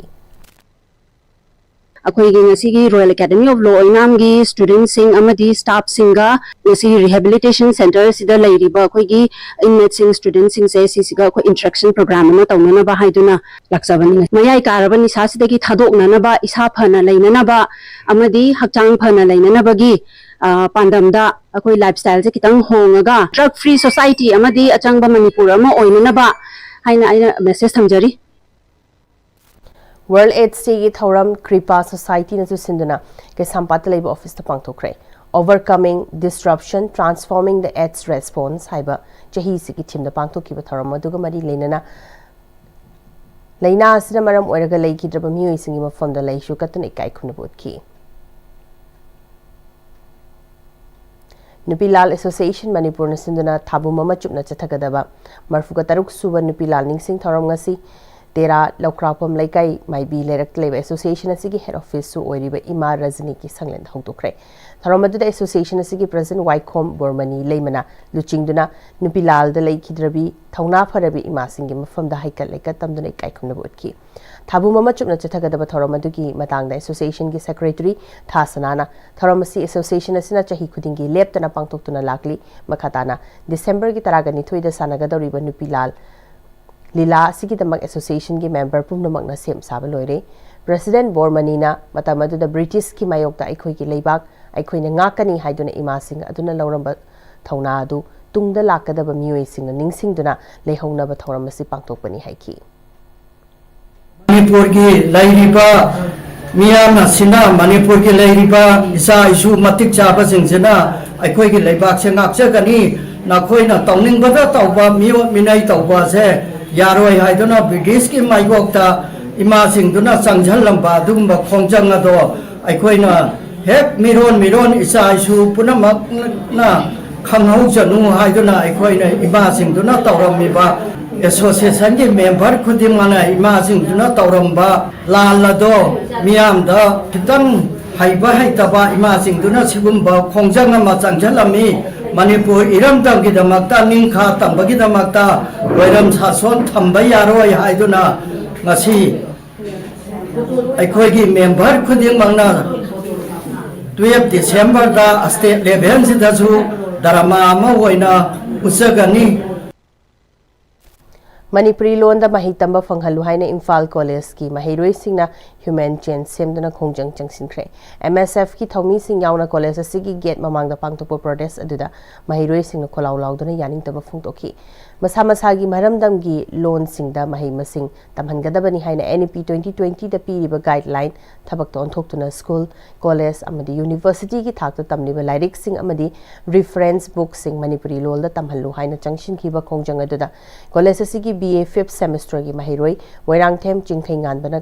ꯑꯩꯈꯣꯏꯒꯤ ꯉꯁꯤꯒꯤ Royal Academy of Law ꯑꯣꯏꯅꯥꯝꯒꯤ student ꯁꯤꯡ ꯑꯃꯗꯤ staff ꯁꯤꯡꯒ ꯉꯁꯤꯒꯤ Rehabilitation Centre ꯁꯤꯗ ꯂꯩꯔꯤꯕ ꯑꯩꯈꯣꯏꯒꯤ inmate ꯁꯤꯡ, student ꯁꯤꯡꯁꯦ ꯁꯤꯁꯤꯒ ꯑꯩꯈꯣꯏ interaction program ꯑꯃ ꯇꯧꯅꯅꯕ ꯍꯥꯏꯗꯨꯅ ꯂꯥꯛꯆꯕꯅꯤ꯫ ꯃꯌꯥꯏ ꯀꯥꯔꯕ ꯅꯤꯁꯥꯁꯤꯗꯒꯤ ꯊꯥꯗꯣꯛꯅꯅꯕ, ꯏꯁꯥ ꯐꯅ ꯂꯩꯅꯅꯕ ꯑꯃꯗꯤ ꯍꯛꯆꯥꯡ ꯐꯅ ꯂꯩꯅꯅꯕꯒꯤ ꯑ, ꯄꯥꯟꯗꯝꯗ ꯑꯩꯈꯣꯏ lifestyle ꯁꯦ ꯈꯤꯇꯪ ꯍꯣꯡꯉꯒ drug free society ꯑꯃꯗꯤ ꯑꯆꯪꯕ ꯃꯅꯤꯄꯨꯔ ꯑꯃ ꯑꯣꯏꯅꯅꯕ ꯍꯥꯏꯅ ꯑꯩꯅ message ꯊꯝꯖꯔꯤ꯫ World AIDS Day ꯒꯤ ꯊꯧꯔꯝ ꯀ꯭ꯔꯤꯄꯥ ꯁꯣꯁꯥꯏꯇꯤꯅꯁꯨ ꯁꯤꯟꯗꯨꯅ ꯀꯩꯁꯥꯝꯄꯥꯠꯇ ꯂꯩꯕ ꯑꯣꯐꯤꯁꯇ ꯄꯥꯡꯊꯣꯛꯈ꯭ꯔꯦ꯫ Overcoming Disruption, Transforming the AIDS Response ꯍꯥꯏꯕ ꯆꯍꯤꯁꯤꯒꯤ theme ꯗ ꯄꯥꯡꯊꯣꯛꯈꯤꯕ ꯊꯧꯔꯝ ꯑꯗꯨꯒ ꯃꯔꯤ ꯂꯩꯅꯅ ꯂꯥꯏꯅꯥ ꯑꯁꯤꯅ ꯃꯔꯝ ꯑꯣꯏꯔꯒ ꯂꯩꯈꯤꯗ꯭ꯔꯕ ꯃꯤꯑꯣꯏꯁꯤꯡꯒꯤ ꯃꯐꯝꯗ ꯂꯩꯁꯨ ꯀꯠꯇꯨꯅ ꯏꯀꯥꯏ ꯈꯨꯝꯅꯕ ꯎꯠꯈꯤ꯫ ꯅꯨꯄꯤ ꯂꯥꯜ ꯑꯦꯁꯣꯁꯤꯌꯦꯁꯟ ꯃꯅꯤꯄꯨꯔꯅ ꯁꯤꯟꯗꯨꯅ ꯊꯥꯕꯨꯝ ꯑꯃ ꯆꯨꯞꯅ ꯆꯠꯊꯒꯗꯕ ꯃꯔꯐꯨꯒ ꯇꯔꯨꯛ ꯁꯨꯕ ꯅꯨꯄꯤ ꯂꯥꯜ ꯅꯤꯡꯁꯤꯡ ꯊꯧꯔꯝ ꯉꯁꯤ ꯇꯦꯔꯥ ꯂꯧꯈ꯭ꯔꯥꯎꯄꯝ ꯂꯩꯀꯥꯏ ꯃꯥꯏꯕꯤ ꯂꯩꯔꯛꯇ ꯂꯩꯕ ꯑꯦꯁꯣꯁꯤꯌꯦꯁꯟ ꯑꯁꯤꯒꯤ ꯍꯦꯗ ꯑꯣꯐꯤꯁꯁꯨ ꯑꯣꯏꯔꯤꯕ ꯏꯃꯥ ꯔꯖꯅꯤꯒꯤ ꯁꯪꯂꯦꯟꯗ ꯍꯧꯗꯣꯛꯈ꯭ꯔꯦ꯫ ꯊꯧꯔꯝ ꯑꯗꯨꯗ ꯑꯦꯁꯣꯁꯤꯌꯦꯁꯟ ꯑꯁꯤꯒꯤ ꯄ꯭ꯔꯁꯤꯗꯦꯟꯠ ꯋꯥꯏꯈꯣꯝ ꯕꯣꯔꯃꯅꯤ ꯂꯩꯃꯅ ꯂꯨꯆꯤꯡꯗꯨꯅ ꯅꯨꯄꯤ ꯂꯥꯜꯗ ꯂꯩꯈꯤꯗ꯭ꯔꯕꯤ ꯊꯧꯅꯥ ꯐꯔꯕꯤ ꯏꯃꯥꯁꯤꯡꯒꯤ ꯃꯐꯝꯗ ꯍꯩꯀꯠ ꯂꯩꯀꯠ ꯇꯝꯗꯨꯅ ꯏꯀꯥꯏ ꯈꯨꯝꯅꯕ ꯎꯠꯈꯤ꯫ ꯊꯥꯕꯨꯝ ꯑꯃ ꯆꯨꯞꯅ ꯆꯠꯊꯒꯗꯕ ꯊꯧꯔꯝ ꯑꯗꯨꯒꯤ ꯃꯇꯥꯡꯗ ꯑꯦꯁꯣꯁꯤꯌꯦꯁꯟꯒꯤ ꯁꯦꯀ꯭ꯔꯦꯇꯔꯤ ꯊꯥ ꯁꯅꯥꯅ ꯊꯧꯔꯝ ꯑꯁꯤ ꯑꯦꯁꯣꯁꯤꯌꯦꯁꯟ ꯑꯁꯤꯅ ꯆꯍꯤ ꯈꯨꯗꯤꯡꯒꯤ ꯂꯦꯞꯇꯅ ꯄꯥꯡꯊꯣꯛꯇꯨꯅ ꯂꯥꯛꯂꯤ꯫ ꯃꯈꯥ ꯇꯥꯅ ꯗꯤꯁꯦꯝꯕꯔꯒꯤ ꯇꯔꯥꯒ ꯅꯤꯊꯣꯏꯗ ꯁꯥꯟꯅꯒꯗꯧꯔꯤꯕ ꯅꯨꯄꯤ ꯂꯥꯜ ꯂꯤꯂꯥ ꯑꯁꯤꯒꯤꯗꯃꯛ ꯑꯦꯁꯣꯁꯤꯌꯦꯁꯟꯒꯤ ꯃꯦꯝꯕꯔ ꯄꯨꯝꯅꯃꯛꯅ ꯁꯦꯝ ꯁꯥꯕ ꯂꯣꯏꯔꯦ꯫ ꯄ꯭ꯔꯁꯤꯗꯦꯟꯠ ꯕꯣꯔꯃꯅꯤꯅ ꯃꯇꯝ ꯑꯗꯨꯗ ꯕ꯭ꯔꯤꯇꯤꯁꯀꯤ ꯃꯥꯌꯣꯛꯇ ꯑꯩꯈꯣꯏꯒꯤ ꯂꯩꯕꯥꯛ ꯑꯩꯈꯣꯏꯅ ꯉꯥꯛꯀꯅꯤ ꯍꯥꯏꯗꯨꯅ ꯏꯃꯥꯁꯤꯡ ꯑꯗꯨꯅ ꯂꯧꯔꯝꯕ ꯊꯧꯅꯥ ꯑꯗꯨ ꯇꯨꯡꯗ ꯂꯥꯛꯀꯗꯕ ꯃꯤꯑꯣꯏꯁꯤꯡꯅ ꯅꯤꯡꯁꯤꯡꯗꯨꯅ ꯂꯩꯍꯧꯅꯕ ꯊꯧꯔꯝ ꯑꯁꯤ ꯄꯥꯡꯊꯣꯛꯄꯅꯤ ꯍꯥꯏꯈꯤ꯫ ꯃꯅꯤꯄꯨꯔꯒꯤ ꯂꯩꯔꯤꯕ ꯃꯤꯌꯥꯝ ꯑꯁꯤꯅ, ꯃꯅꯤꯄꯨꯔꯒꯤ ꯂꯩꯔꯤꯕ ꯏꯆꯥ ꯏꯁꯨ ꯃꯇꯤꯛ ꯆꯥꯕꯁꯤꯡꯁꯤꯅ ꯑꯩꯈꯣꯏꯒꯤ ꯂꯩꯕꯥꯛꯁꯦ ꯉꯥꯛꯆꯒꯅꯤ꯫ ꯅꯈꯣꯏꯅ ꯇꯧꯅꯤꯡꯕꯗ ꯇꯧꯕ, ꯃꯤꯑꯣꯠ ꯃꯤꯅꯩ ꯇꯧꯕꯁꯦ ꯌꯥꯔꯣꯏ ꯍꯥꯏꯗꯨꯅ ꯕ꯭ꯔꯤꯇꯤꯁꯀꯤ ꯃꯥꯏꯕꯣꯛꯇ ꯏꯃꯥꯁꯤꯡꯗꯨꯅ ꯆꯪꯁꯤꯜꯂꯝꯕ ꯑꯗꯨꯒꯨꯝꯕ ꯈꯣꯡꯖꯪ ꯑꯗꯣ ꯑꯩꯈꯣꯏꯅ ꯍꯦꯛ ꯃꯤꯔꯣꯟ ꯃꯤꯔꯣꯟ ꯏꯆꯥ ꯏꯁꯨ ꯄꯨꯝꯅꯃꯛꯅ ꯈꯪꯍꯧꯖꯅꯨ ꯍꯥꯏꯗꯨꯅ ꯑꯩꯈꯣꯏꯅ ꯏꯃꯥꯁꯤꯡꯗꯨꯅ ꯇꯧꯔꯝꯃꯤꯕ, ꯑꯦꯁꯣꯁꯤꯌꯦꯁꯟꯒꯤ ꯃꯦꯝꯕꯔ ꯈꯨꯗꯤꯡꯃꯛꯅ ꯏꯃꯥꯁꯤꯡꯗꯨꯅ ꯇꯧꯔꯝꯕ ꯂꯥꯟ ꯑꯗꯣ ꯃꯤꯌꯥꯝꯗ ꯈꯤꯇꯪ ꯍꯩꯕ ꯍꯩꯇꯕ ꯏꯃꯥꯁꯤꯡꯗꯨꯅ ꯁꯤꯒꯨꯝꯕ ꯈꯣꯡꯖꯪ ꯑꯃ ꯆꯪꯁꯤꯜꯂꯝꯃꯤ꯫ ꯃꯅꯤꯄꯨꯔ ꯏꯔꯝꯗꯝꯒꯤꯗꯃꯛꯇ, ꯅꯤꯡꯈꯥ ꯇꯝꯕꯒꯤꯗꯃꯛꯇ ꯂꯣꯏꯔꯝ ꯁꯥꯁꯣꯟ ꯊꯝꯕ ꯌꯥꯔꯣꯏ ꯍꯥꯏꯗꯨꯅ ꯉꯁꯤ ꯑꯩꯈꯣꯏꯒꯤ ꯃꯦꯝꯕꯔ ꯈꯨꯗꯤꯡꯃꯛꯅ ꯇꯨꯌꯦꯜꯐ ꯗꯤꯁꯦꯝꯕꯔꯗ ꯁ꯭ꯇꯦꯠ ꯂꯦꯚꯦꯜꯁꯤꯗꯁꯨ ꯗ꯭ꯔꯃꯥ ꯑꯃ ꯑꯣꯏꯅ ꯎꯠꯆꯒꯅꯤ꯫ ꯃꯅꯤꯄꯨꯔꯤ ꯂꯣꯟꯗ ꯃꯍꯩ ꯇꯝꯕ ꯐꯪꯍꯜꯂꯨ ꯍꯥꯏꯅ ꯏꯝꯐꯥꯜ ꯀꯣꯂꯦꯖꯀꯤ ꯃꯍꯩꯔꯣꯏꯁꯤꯡꯅ ꯍ꯭ꯌꯨꯃꯦꯟ ꯆꯦꯟ ꯁꯦꯝꯗꯨꯅ ꯈꯣꯡꯖꯪ ꯆꯪꯁꯤꯟꯈ꯭ꯔꯦ꯫ ꯑꯦꯝ ꯑꯦꯁ ꯑꯦꯐꯀꯤ ꯊꯧꯃꯤꯁꯤꯡ ꯌꯥꯎꯅ ꯀꯣꯂꯦꯖ ꯑꯁꯤꯒꯤ ꯒꯦꯠ ꯃꯃꯥꯡꯗ ꯄꯥꯡꯊꯣꯛꯄ ꯄ꯭ꯔꯣꯇꯦꯁ ꯑꯗꯨꯗ ꯃꯍꯩꯔꯣꯏꯁꯤꯡꯅ ꯈꯣꯜꯂꯥꯎ ꯂꯥꯎꯗꯨꯅ ꯌꯥꯅꯤꯡꯗꯕ ꯐꯣꯡꯗꯣꯛꯈꯤ꯫ ꯃꯁꯥ ꯃꯁꯥꯒꯤ ꯃꯔꯝꯗꯝꯒꯤ ꯂꯣꯟꯁꯤꯡꯗ ꯃꯍꯩ ꯃꯁꯤꯡ ꯇꯝꯍꯟꯒꯗꯕꯅꯤ ꯍꯥꯏꯅ ꯑꯦꯟ ꯏ ꯄꯤ ꯇ꯭ꯋꯦꯟꯇꯤ ꯇ꯭ꯋꯦꯟꯇꯤꯗ ꯄꯤꯔꯤꯕ ꯒꯥꯏꯗꯂꯥꯏꯟ ꯊꯕꯛꯇ ꯑꯣꯟꯊꯣꯛꯇꯨꯅ ꯁ꯭ꯀꯨꯜ, ꯀꯣꯂꯦꯖ ꯑꯃꯗꯤ ꯌꯨꯅꯤꯚꯔꯁꯤꯇꯤꯒꯤ ꯊꯥꯛꯇ ꯇꯝꯂꯤꯕ ꯂꯥꯏꯔꯤꯛꯁꯤꯡ ꯑꯃꯗꯤ ꯔꯤꯐꯔꯦꯟꯁ ꯕꯨꯛꯁꯤꯡ ꯃꯅꯤꯄꯨꯔꯤ ꯂꯣꯜꯗ ꯇꯝꯍꯜꯂꯨ ꯍꯥꯏꯅ ꯆꯪꯁꯤꯟꯈꯤꯕ ꯈꯣꯡꯖꯪ ꯑꯗꯨꯗ ꯀꯣꯂꯦꯖ ꯑꯁꯤꯒꯤ ꯕꯤ ꯑꯦ ꯐꯤꯐ ꯁꯦꯃꯤꯁꯇꯔꯒꯤ ꯃꯍꯩꯔꯣꯏ ꯃꯣꯏꯔꯥꯡꯊꯦꯝ ꯆꯤꯡꯈꯩꯉꯥꯟꯕꯅ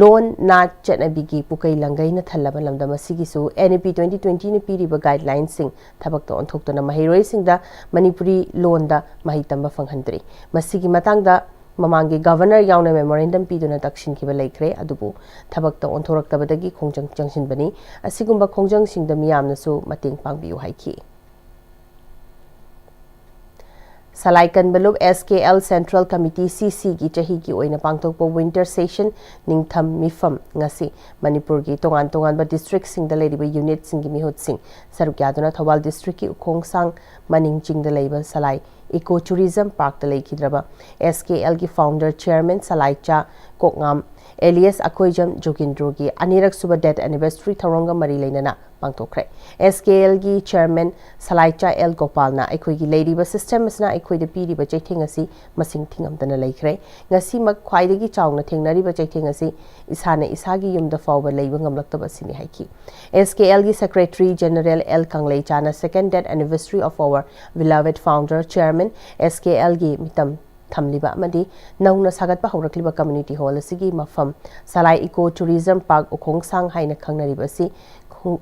ꯂꯣꯟ, ꯅꯥꯠ, ꯆꯠꯅꯕꯤꯒꯤ ꯄꯨꯀꯩ ꯂꯪꯒꯩꯅ ꯊꯜꯂꯕ ꯂꯝꯗꯝ ꯑꯁꯤꯒꯤꯁꯨ ꯑꯦꯟ ꯏ ꯄꯤ ꯇ꯭ꯋꯦꯟꯇꯤ ꯇ꯭ꯋꯦꯟꯇꯤꯅ ꯄꯤꯔꯤꯕ ꯒꯥꯏꯗꯂꯥꯏꯟꯁꯤꯡ ꯊꯕꯛꯇ ꯑꯣꯟꯊꯣꯛꯇꯨꯅ ꯃꯍꯩꯔꯣꯏꯁꯤꯡꯗ ꯃꯅꯤꯄꯨꯔꯤ ꯂꯣꯟꯗ ꯃꯍꯩ ꯇꯝꯕ ꯐꯪꯍꯟꯗ꯭ꯔꯤ꯫ ꯃꯁꯤꯒꯤ ꯃꯇꯥꯡꯗ ꯃꯃꯥꯡꯒꯤ ꯒꯚꯔꯅꯔ ꯌꯥꯎꯅ ꯃꯦꯃꯣꯔꯦꯟꯗꯝ ꯄꯤꯗꯨꯅ ꯇꯛꯁꯤꯟꯈꯤꯕ ꯂꯩꯈ꯭ꯔꯦ, ꯑꯗꯨꯕꯨ ꯊꯕꯛꯇ ꯑꯣꯟꯊꯣꯔꯛꯇꯕꯗꯒꯤ ꯈꯣꯡꯖꯪ ꯆꯪꯁꯤꯟꯕꯅꯤ꯫ ꯑꯁꯤꯒꯨꯝꯕ ꯈꯣꯡꯖꯪꯁꯤꯡꯗ ꯃꯤꯌꯥꯝꯅꯁꯨ ꯃꯇꯦꯡ ꯄꯥꯡꯕꯤꯌꯨ ꯍꯥꯏꯈꯤ꯫ ꯁꯂꯥꯏ ꯀꯟꯕ ꯂꯨꯞ ꯑꯦꯁ ꯀꯦ ꯑꯦꯜ ꯁꯦꯟꯇ꯭ꯔꯦꯜ ꯀꯃꯤꯇꯤ, ꯁꯤ ꯁꯤꯒꯤ ꯆꯍꯤꯒꯤ ꯑꯣꯏꯅ ꯄꯥꯡꯊꯣꯛꯄ ꯋꯤꯟꯇꯔ ꯁꯦꯁꯟ ꯅꯤꯡꯊꯝ ꯃꯤꯐꯝ ꯉꯁꯤ ꯃꯅꯤꯄꯨꯔꯒꯤ ꯇꯣꯉꯥꯟ ꯇꯣꯉꯥꯟꯕ ꯗꯤꯁꯇ꯭ꯔꯤꯛꯁꯤꯡꯗ ꯂꯩꯔꯤꯕ ꯌꯨꯅꯤꯠꯁꯤꯡꯒꯤ ꯃꯤꯍꯨꯠꯁꯤꯡ ꯁꯔꯨꯛ ꯌꯥꯗꯨꯅ ꯊꯧꯕꯥꯜ ꯗꯤꯁꯇ꯭ꯔꯤꯛꯀꯤ ꯎꯈꯣꯡꯁꯥꯡ ꯃꯅꯤꯡ ꯆꯤꯡꯗ ꯂꯩꯕ ꯁꯂꯥꯏ ꯏꯀꯣ ꯇꯨꯔꯤꯖꯝ ꯄꯥꯔꯛꯇ ꯂꯩꯈꯤꯗ꯭ꯔꯕ ꯑꯦꯁ ꯀꯦ ꯑꯦꯜꯒꯤ ꯐꯥꯎꯟꯗꯔ ꯆꯤꯌꯔꯃꯦꯟ ꯁꯂꯥꯏꯆꯥ ꯀꯣꯛꯉꯥꯝ ꯑꯦꯂꯤꯌꯁ ꯑꯀꯣꯏꯖꯝ ꯖꯣꯒꯤꯟꯗ꯭ꯔꯣꯒꯤ ꯑꯅꯤꯔꯛ ꯁꯨꯕ ꯗꯦꯠ ꯑꯦꯅꯤꯚꯔꯁꯔꯤ ꯊꯧꯔꯝꯒ ꯃꯔꯤ ꯂꯩꯅꯅ ꯄꯥꯡꯊꯣꯛꯈ꯭ꯔꯦ꯫ ꯑꯦꯁ ꯀꯦ ꯑꯦꯜꯒꯤ ꯆꯦꯌꯔꯃꯦꯟ ꯁꯂꯥꯏꯆꯥ ꯑꯦꯜ ꯒꯣꯄꯥꯜꯅ ꯑꯩꯈꯣꯏꯒꯤ ꯂꯩꯔꯤꯕ ꯁꯤꯁꯇꯦꯝ ꯑꯁꯤꯅ ꯑꯩꯈꯣꯏꯗ ꯄꯤꯔꯤꯕ ꯆꯩꯊꯦꯡ ꯑꯁꯤ ꯃꯁꯤꯡ ꯊꯤꯉꯝꯗꯅ ꯂꯩꯈ꯭ꯔꯦ꯫ ꯉꯁꯤꯃꯛ ꯈ꯭ꯋꯥꯏꯗꯒꯤ ꯆꯥꯎꯅ ꯊꯦꯡꯅꯔꯤꯕ ꯆꯩꯊꯦꯡ ꯑꯁꯤ ꯏꯁꯥꯅ ꯏꯁꯥꯒꯤ ꯌꯨꯝꯗ ꯐꯥꯎꯕ ꯂꯩꯕ ꯉꯝꯂꯛꯇꯕ ꯑꯁꯤꯅꯤ ꯍꯥꯏꯈꯤ꯫ ꯑꯦꯁ ꯀꯦ ꯑꯦꯜꯒꯤ ꯁꯦꯀ꯭ꯔꯦꯇꯔꯤ ꯖꯦꯅꯔꯦꯜ ꯑꯦꯜ ꯀꯪꯂꯩꯆꯥꯅ second death anniversary of our beloved founder chairman, S K ꯑꯦꯜꯒꯤ ꯃꯤꯇꯝ ꯊꯝꯂꯤꯕ ꯑꯃꯗꯤ ꯅꯧꯅ ꯁꯥꯒꯠꯄ ꯍꯧꯔꯛꯂꯤꯕ community hall ꯑꯁꯤꯒꯤ ꯃꯐꯝ ꯁꯂꯥꯏ Eco Tourism Park ꯎꯈꯣꯡꯁꯥꯡ ꯍꯥꯏꯅ ꯈꯪꯅꯔꯤꯕ ꯑꯁꯤ ꯈꯣꯡ-,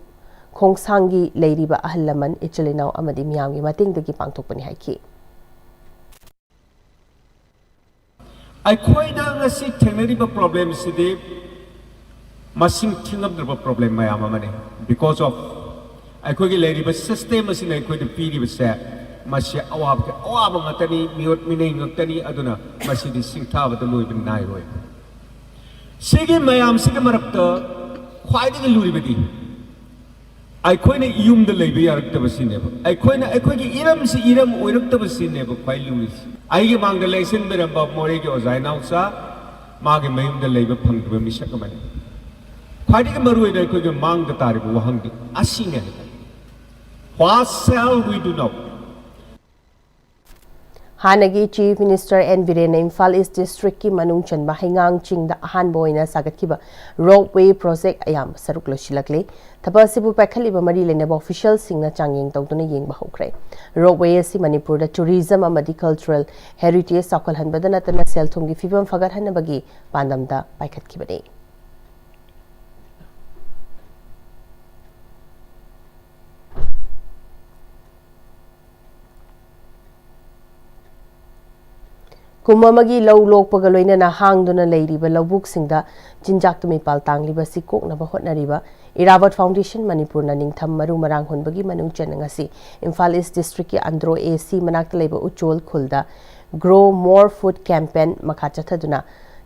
ꯈꯣꯡꯁꯥꯡꯒꯤ ꯂꯩꯔꯤꯕ ꯑꯍꯜ ꯂꯃꯟ, ꯏꯆꯤꯜ ꯏꯅꯥꯎ ꯑꯃꯗꯤ ꯃꯤꯌꯥꯝꯒꯤ ꯃꯇꯦꯡꯗꯒꯤ ꯄꯥꯡꯊꯣꯛꯄꯅꯤ ꯍꯥꯏꯈꯤ꯫ ꯑꯩꯈꯣꯏꯗ ꯉꯁꯤ ꯊꯦꯡꯅꯔꯤꯕ problemꯁꯤꯗꯤ ꯃꯁꯤꯡ ꯊꯤꯉꯝꯗ꯭ꯔꯕ problem ꯃꯌꯥꯝ ꯑꯃꯅꯤ꯫ Because of ꯑꯩꯈꯣꯏꯒꯤ ꯂꯩꯔꯤꯕ system ꯑꯁꯤꯅ ꯑꯩꯈꯣꯏꯗ ꯄꯤꯔꯤꯕꯁꯦ, ꯃꯁꯤ ꯑꯋꯥꯕꯒꯤ ꯑꯋꯥꯕ ꯉꯥꯛꯇꯅꯤ, ꯃꯤꯑꯣꯠ ꯃꯤꯅꯩ ꯉꯥꯛꯇꯅꯤ꯫ ꯑꯗꯨꯅ ꯃꯁꯤꯗꯤ ꯁꯤꯡꯊꯥꯕꯗ ꯂꯣꯏꯕ ꯅꯥꯏꯔꯣꯏ꯫ ꯁꯤꯒꯤ ꯃꯌꯥꯝꯁꯤꯒꯤ ꯃꯔꯛꯇ ꯈ꯭ꯋꯥꯏꯗꯒꯤ ꯂꯨꯔꯤꯕꯗꯤ ꯑꯩꯈꯣꯏꯅ ꯌꯨꯝꯗ ꯂꯩꯕ ꯌꯥꯔꯛꯇꯕꯁꯤꯅꯦꯕ꯫ ꯑꯩꯈꯣꯏꯅ ꯑꯩꯈꯣꯏꯒꯤ ꯏꯔꯝꯁꯤ ꯏꯔꯝ ꯑꯣꯏꯔꯛꯇꯕꯁꯤꯅꯦꯕ ꯈ꯭ꯋꯥꯏ ꯂꯨꯔꯤꯁꯤ꯫ ꯑꯩꯒꯤ ꯃꯥꯡꯗ ꯂꯦꯡꯁꯤꯟꯕꯤꯔꯝꯕ ꯃꯣꯔꯦꯒꯤ ꯑꯣꯖꯥ ꯏꯅꯥꯎꯆꯥ, ꯃꯥꯒꯤ ꯃꯌꯨꯝꯗ ꯂꯩꯕ ꯐꯪꯗ꯭ꯔꯤꯕ ꯃꯤꯁꯛ ꯑꯃꯅꯤ꯫ ꯈ꯭ꯋꯥꯏꯗꯒꯤ ꯃꯔꯨꯑꯣꯏꯅ ꯑꯩꯈꯣꯏꯒꯤ ꯃꯥꯡꯗ ꯇꯥꯔꯤꯕ ꯋꯥꯍꯪꯗꯤ ꯑꯁꯤꯅꯦ ꯍꯥꯏꯇꯥꯔꯦ꯫ What shall we do now? ꯍꯥꯟꯅꯒꯤ Chief Minister ꯑꯦꯟ ꯕꯤꯔꯦꯟꯅ ꯏꯝꯐꯥꯜ ꯏꯁ ꯗꯤꯁꯇ꯭ꯔꯤꯛꯀꯤ ꯃꯅꯨꯡ ꯆꯟꯕ ꯍꯩꯉꯥꯡ ꯆꯤꯡꯗ ꯑꯍꯥꯟꯕ ꯑꯣꯏꯅ ꯁꯥꯒꯠꯈꯤꯕ ꯔꯣꯞꯋꯦ ꯄ꯭ꯔꯣꯖꯦꯛ ꯑꯌꯥꯝꯕ ꯁꯔꯨꯛ ꯂꯣꯏꯁꯤꯜꯂꯛꯂꯦ꯫ ꯊꯕꯛ ꯑꯁꯤꯕꯨ ꯄꯥꯏꯈꯠꯂꯤꯕ ꯃꯔꯤ ꯂꯩꯅꯕ ꯑꯣꯐꯤꯁꯤꯌꯦꯜꯁꯤꯡꯅ ꯆꯥꯡꯌꯦꯡ ꯇꯧꯗꯨꯅ ꯌꯦꯡꯕ ꯍꯧꯈ꯭ꯔꯦ꯫ ꯔꯣꯞꯋꯦ ꯑꯁꯤ ꯃꯅꯤꯄꯨꯔꯗ ꯇꯨꯔꯤꯖꯝ ꯑꯃꯗꯤ ꯀꯜꯆꯔꯦꯜ ꯍꯦꯔꯤꯇꯦꯖ ꯆꯥꯎꯈꯠꯍꯟꯕꯗ ꯅꯠꯇꯅ ꯁꯦꯜ ꯊꯨꯝꯒꯤ ꯐꯤꯕꯝ ꯐꯒꯠꯍꯟꯅꯕꯒꯤ ꯄꯥꯟꯗꯝꯗ ꯄꯥꯏꯈꯠꯈꯤꯕꯅꯤ꯫ ꯀꯨꯝ ꯑꯃꯒꯤ ꯂꯧ ꯂꯣꯛꯄꯒ ꯂꯣꯏꯅꯅ ꯍꯥꯡꯗꯨꯅ ꯂꯩꯔꯤꯕ ꯂꯧꯕꯨꯛꯁꯤꯡꯗ ꯆꯤꯟꯖꯥꯛꯇ ꯃꯤꯄꯥꯜ ꯇꯥꯡꯂꯤꯕ ꯑꯁꯤ ꯀꯣꯛꯅꯕ ꯍꯣꯠꯅꯔꯤꯕ ꯏꯔꯥꯕꯣꯠ ꯐꯥꯎꯟꯗꯦꯁꯟ ꯃꯅꯤꯄꯨꯔꯅ ꯅꯤꯡꯊꯝ ꯃꯔꯨ ꯃꯔꯥꯡ ꯍꯨꯟꯕꯒꯤ ꯃꯅꯨꯡ ꯆꯟꯅ ꯉꯁꯤ ꯏꯝꯐꯥꯜ ꯏꯁ ꯗꯤꯁꯇ꯭ꯔꯤꯛꯀꯤ ꯑꯟꯗ꯭ꯔꯣ ꯑꯦ ꯁꯤ ꯃꯅꯥꯛꯇ ꯂꯩꯕ ꯎꯆꯣꯜ ꯈꯨꯜꯗ Grow More Food Campaign ꯃꯈꯥ ꯆꯠꯊꯗꯨꯅ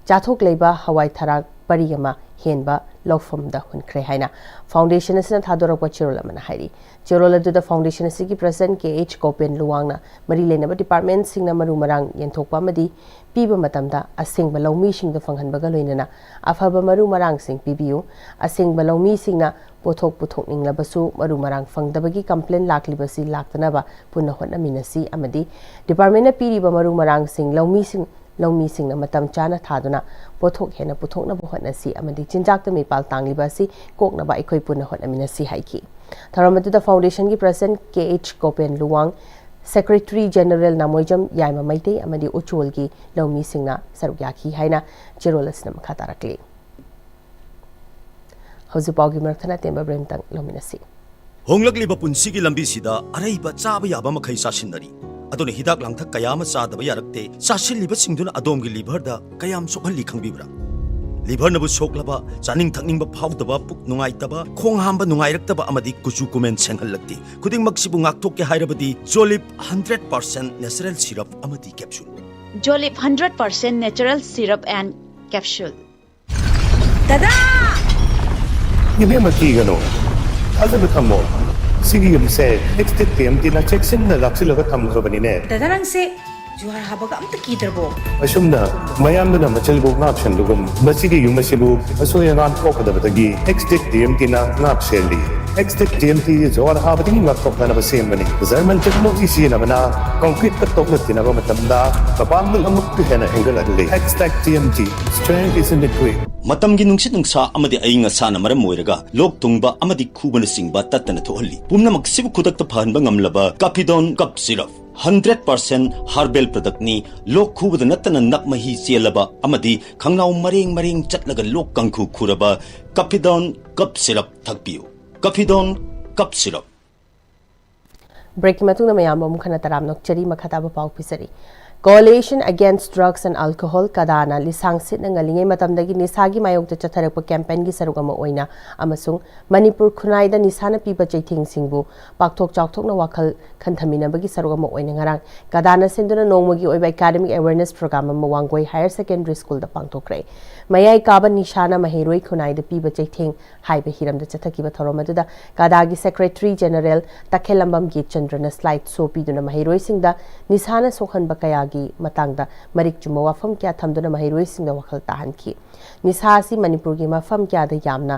ꯆꯥꯊꯣꯛ ꯂꯩꯕ ꯍꯋꯥꯏ ꯊꯔꯥꯛ ꯄꯔꯤ ꯑꯃ ꯍꯦꯟꯕ ꯂꯧꯐꯝꯗ ꯍꯨꯟꯈ꯭ꯔꯦ ꯍꯥꯏꯅ foundation ꯑꯁꯤꯅ ꯊꯥꯗꯣꯔꯛꯄ ꯆꯦꯔꯣꯜ ꯑꯃꯅ ꯍꯥꯏꯔꯤ꯫ ꯆꯦꯔꯣꯜ ꯑꯗꯨꯗ foundation ꯑꯁꯤꯒꯤ president ꯀꯦ ꯑꯩꯆ ꯒꯣꯄꯦꯟ ꯂꯨꯋꯥꯡꯅ ꯃꯔꯤ ꯂꯩꯅꯕ departmentꯁꯤꯡꯅ ꯃꯔꯨ ꯃꯔꯥꯡ ꯌꯦꯟꯊꯣꯛꯄ ꯑꯃꯗꯤ ꯄꯤꯕ ꯃꯇꯝꯗ ꯑꯁꯦꯡꯕ ꯂꯧꯃꯤꯁꯤꯡꯗ ꯐꯪꯍꯟꯕꯒ ꯂꯣꯏꯅꯅ ꯑꯐꯕ ꯃꯔꯨ ꯃꯔꯥꯡꯁꯤꯡ ꯄꯤꯕꯤꯌꯨ꯫ ꯑꯁꯦꯡꯕ ꯂꯧꯃꯤꯁꯤꯡꯅ ꯄꯣꯠꯊꯣꯛ ꯄꯨꯊꯣꯛꯅꯤꯡꯂꯕꯁꯨ ꯃꯔꯨ ꯃꯔꯥꯡ ꯐꯪꯗꯕꯒꯤ complain ꯂꯥꯛꯂꯤꯕꯁꯤ ꯂꯥꯛꯇꯅꯕ ꯄꯨꯟꯅ ꯍꯣꯠꯅꯃꯤꯟꯅꯁꯤ ꯑꯃꯗꯤ departmentꯅ ꯄꯤꯔꯤꯕ ꯃꯔꯨ ꯃꯔꯥꯡꯁꯤꯡ ꯂꯧꯃꯤꯁꯤꯡ, ꯂꯧꯃꯤꯁꯤꯡꯅ ꯃꯇꯝ ꯆꯥꯅ ꯊꯥꯗꯨꯅ ꯄꯣꯠꯊꯣꯛ ꯍꯦꯟꯅ ꯄꯨꯊꯣꯛꯅꯕ ꯍꯣꯠꯅꯁꯤ ꯑꯃꯗꯤ ꯆꯤꯟꯖꯥꯛꯇ ꯃꯤꯄꯥꯜ ꯇꯥꯡꯂꯤꯕ ꯑꯁꯤ ꯀꯣꯛꯅꯕ ꯑꯩꯈꯣꯏ ꯄꯨꯟꯅ ꯍꯣꯠꯅꯃꯤꯟꯅꯁꯤ ꯍꯥꯏꯈꯤ꯫ ꯊꯧꯔꯝ ꯑꯗꯨꯗ foundationꯒꯤ president K H Gopen Luwang, secretary general Namoijam Yaima Meitei ꯑꯃꯗꯤ ꯎꯆꯣꯜꯒꯤ ꯂꯧꯃꯤꯁꯤꯡꯅ ꯁꯔꯨꯛ ꯌꯥꯈꯤ ꯍꯥꯏꯅ ꯆꯦꯔꯣꯜ ꯑꯁꯤꯅ ꯃꯈꯥ ꯇꯥꯔꯛꯂꯤ꯫ ꯍꯧꯖꯤꯛ ꯄꯥꯎꯒꯤ ꯃꯔꯛꯊꯠꯅ ꯑꯇꯦꯟꯕ break ꯑꯃꯇꯪ ꯂꯧꯃꯤꯟꯅꯁꯤ꯫ ꯍꯣꯡꯂꯛꯂꯤꯕ ꯄꯨꯟꯁꯤꯒꯤ ꯂꯝꯕꯤꯁꯤꯗ ꯑꯔꯩꯕ ꯆꯥꯕ ꯌꯥꯕ ꯃꯈꯩ ꯆꯥꯁꯤꯟꯅꯔꯤ꯫ ꯑꯗꯨꯅ ꯍꯤꯗꯥꯛ ꯂꯥꯡꯊꯛ ꯀꯌꯥ ꯑꯃ ꯆꯥꯗꯕ ꯌꯥꯔꯛꯇꯦ꯫ ꯆꯥꯁꯤꯜꯂꯤꯕꯁꯤꯡꯗꯨꯅ ꯑꯗꯣꯝꯒꯤ liverꯗ ꯀꯌꯥꯝ ꯁꯣꯛꯍꯜꯂꯤ ꯈꯪꯕꯤꯕ꯭ꯔꯥ? Liverꯅꯕꯨ ꯁꯣꯛꯂꯕ, ꯆꯥꯅꯤꯡ ꯊꯛꯅꯤꯡꯕ ꯐꯥꯎꯗꯕ, ꯄꯨꯛ ꯅꯨꯡꯉꯥꯏꯇꯕ, ꯈꯣꯡ ꯍꯥꯝꯕ ꯅꯨꯡꯉꯥꯏꯔꯛꯇꯕ ꯑꯃꯗꯤ ꯀꯨꯆꯨ ꯀꯨꯃꯦꯟ ꯁꯦꯡꯍꯜꯂꯛꯇꯦ꯫ ꯈꯨꯗꯤꯡꯃꯛꯁꯤꯕꯨ ꯉꯥꯛꯊꯣꯛꯀꯦ ꯍꯥꯏꯔꯕꯗꯤ Jolib hundred percent natural syrup ꯑꯃꯗꯤ capsule꯫ Jolib hundred percent natural syrup and capsule. ꯗꯗꯥ! ꯏꯕꯦꯝꯃ, ꯀꯤꯒꯅꯨ, ꯊꯥꯖꯕ ꯊꯝꯃꯣ꯫ ꯁꯤꯒꯤ ꯌꯨꯝꯁꯦ ꯑꯦꯛꯁꯇꯦꯛ ꯇꯤ ꯑꯦꯝ ꯇꯤꯅ ꯆꯦꯛꯁꯤꯟꯅ ꯂꯥꯛꯁꯤꯜꯂꯒ ꯊꯝꯈ꯭ꯔꯕꯅꯤꯅꯦ꯫ ꯗꯗꯥ, ꯅꯪꯁꯦ ꯖꯨꯍꯥꯔ ꯍꯥꯕꯒ ꯑꯝꯇ ꯀꯤꯗ꯭ꯔꯕꯣ? ꯑꯁꯨꯝꯅ ꯃꯌꯥꯝꯗꯨꯅ ꯃꯆꯜꯕꯨ ꯉꯥꯛꯁꯦꯟꯕꯒꯨꯝ, ꯃꯁꯤꯒꯤ ꯌꯨꯝ ꯑꯁꯤꯕꯨ ꯑꯁꯣꯏ ꯑꯉꯥꯝ ꯊꯣꯛꯀꯗꯕꯗꯒꯤ ꯑꯦꯛꯁꯇꯦꯛ ꯇꯤ ꯑꯦꯝ ꯇꯤꯅ ꯉꯥꯛ ꯁꯦꯜꯂꯤ꯫ ꯑꯦꯛꯁꯇꯦꯛ ꯇꯤ ꯑꯦꯝ ꯇꯤ ꯖꯨꯍꯥꯔ ꯍꯥꯕꯗꯒꯤ ꯉꯥꯛꯊꯣꯛꯅꯅꯕ ꯁꯦꯝꯕꯅꯤ꯫ ꯖꯔꯃꯟ ꯇꯦꯛꯅꯣꯂꯣꯖꯤ ꯁꯤꯖꯤꯟꯅꯕꯅ ꯀꯪꯀ꯭ꯔꯤꯠꯀ ꯇꯣꯛꯅ ꯇꯤꯟꯅꯕ ꯃꯇꯝꯗ ꯃꯄꯥꯡꯒꯜ ꯑꯃꯨꯛꯀ ꯍꯦꯟꯅ ꯍꯦꯟꯒꯠꯍꯜꯂꯤ꯫ ꯑꯦꯛꯁꯇꯦꯛ T M T, strength is in the grip. ꯃꯇꯝꯒꯤ ꯅꯨꯡꯁꯤꯠ ꯅꯨꯡꯁꯥ ꯑꯃꯗꯤ ꯑꯏꯪ ꯑꯁꯥꯅ ꯃꯔꯝ ꯑꯣꯏꯔꯒ ꯂꯣꯛ ꯊꯨꯡꯕ ꯑꯃꯗꯤ ꯈꯨꯕꯅꯆꯤꯡꯕ ꯇꯠꯇꯅ ꯊꯣꯛꯍꯜꯂꯤ꯫ ꯄꯨꯝꯅꯃꯛꯁꯤꯕꯨ ꯈꯨꯗꯛꯇ ꯐꯍꯟꯕ ꯉꯝꯂꯕ Capidon Cough Syrup, hundred percent herbal productꯅꯤ꯫ ꯂꯣꯛ ꯈꯨꯕꯗ ꯅꯠꯇꯅ ꯅꯞ ꯃꯍꯤ ꯆꯦꯜꯂꯕ ꯑꯃꯗꯤ ꯈꯪꯅꯥꯎ ꯃꯔꯦꯡ ꯃꯔꯦꯡ ꯆꯠꯂꯒ ꯂꯣꯛ ꯀꯥꯡꯈꯨ ꯈꯨꯔꯕ Capidon Cough Syrup ꯊꯛꯄꯤꯌꯨ꯫ Capidon Cough Syrup꯫ Breakꯀꯤ ꯃꯇꯨꯡꯗ ꯃꯌꯥꯝꯕꯨ ꯑꯃꯨꯛ ꯍꯟꯅ ꯇꯔꯥꯝꯅ ꯑꯣꯛꯆꯔꯤ꯫ ꯃꯈꯥ ꯇꯥꯕ ꯄꯥꯎ ꯄꯤꯖꯔꯤ꯫ Coalition Against Drugs and Alcohol, ꯀꯗꯥꯅ ꯂꯤꯁꯥꯡ ꯁꯤꯠꯅ ꯉꯜꯂꯤꯉꯩ ꯃꯇꯝꯗꯒꯤ ꯅꯤꯁꯥꯒꯤ ꯃꯥꯌꯣꯛꯇ ꯆꯠꯊꯔꯛꯄ ꯀꯦꯝꯄꯦꯟꯒꯤ ꯁꯔꯨꯛ ꯑꯃ ꯑꯣꯏꯅ ꯑꯃꯁꯨꯡ ꯃꯅꯤꯄꯨꯔ ꯈꯨꯟꯅꯥꯏꯗ ꯅꯤꯁꯥꯅ ꯄꯤꯕ ꯆꯩꯊꯦꯡꯁꯤꯡꯕꯨ ꯄꯥꯛꯊꯣꯛ ꯆꯥꯎꯊꯣꯛꯅ ꯋꯥꯈꯜ ꯈꯟꯊꯃꯤꯟꯅꯕꯒꯤ ꯁꯔꯨꯛ ꯑꯃ ꯑꯣꯏꯅ ꯉꯔꯥꯡ ꯀꯗꯥꯅ ꯁꯤꯟꯗꯨꯅ ꯅꯣꯡꯃꯒꯤ ꯑꯣꯏꯕ academic awareness program ꯑꯃ ꯋꯥꯡꯒꯣꯏ Higher Secondary Schoolꯗ ꯄꯥꯡꯊꯣꯛꯈ꯭ꯔꯦ꯫ ꯃꯌꯥꯏ ꯀꯥꯕ ꯅꯤꯁꯥꯅ ꯃꯍꯩꯔꯣꯏ ꯈꯨꯟꯅꯥꯏꯗ ꯄꯤꯕ ꯆꯩꯊꯦꯡ ꯍꯥꯏꯕ ꯍꯤꯔꯝꯗ ꯆꯠꯊꯈꯤꯕ ꯊꯧꯔꯝ ꯑꯗꯨꯗ ꯀꯗꯥꯒꯤ Secretary General ꯇꯈꯦꯜꯂꯝꯕꯝ ꯒꯤꯆꯟꯗ꯭ꯔꯅ slide show ꯄꯤꯗꯨꯅ ꯃꯍꯩꯔꯣꯏꯁꯤꯡꯗ ꯅꯤꯁꯥꯅ ꯁꯣꯛꯍꯟꯕ ꯀꯌꯥꯒꯤ ꯃꯇꯥꯡꯗ ꯃꯔꯤꯛ ꯆꯨꯝꯕ ꯋꯥꯐꯝ ꯀꯌꯥ ꯊꯝꯗꯨꯅ ꯃꯍꯩꯔꯣꯏꯁꯤꯡꯗ ꯋꯥꯈꯜ ꯇꯥꯍꯟꯈꯤ꯫ ꯅꯤꯁꯥ ꯑꯁꯤ ꯃꯅꯤꯄꯨꯔꯒꯤ ꯃꯐꯝ ꯀꯌꯥꯗ ꯌꯥꯝꯅ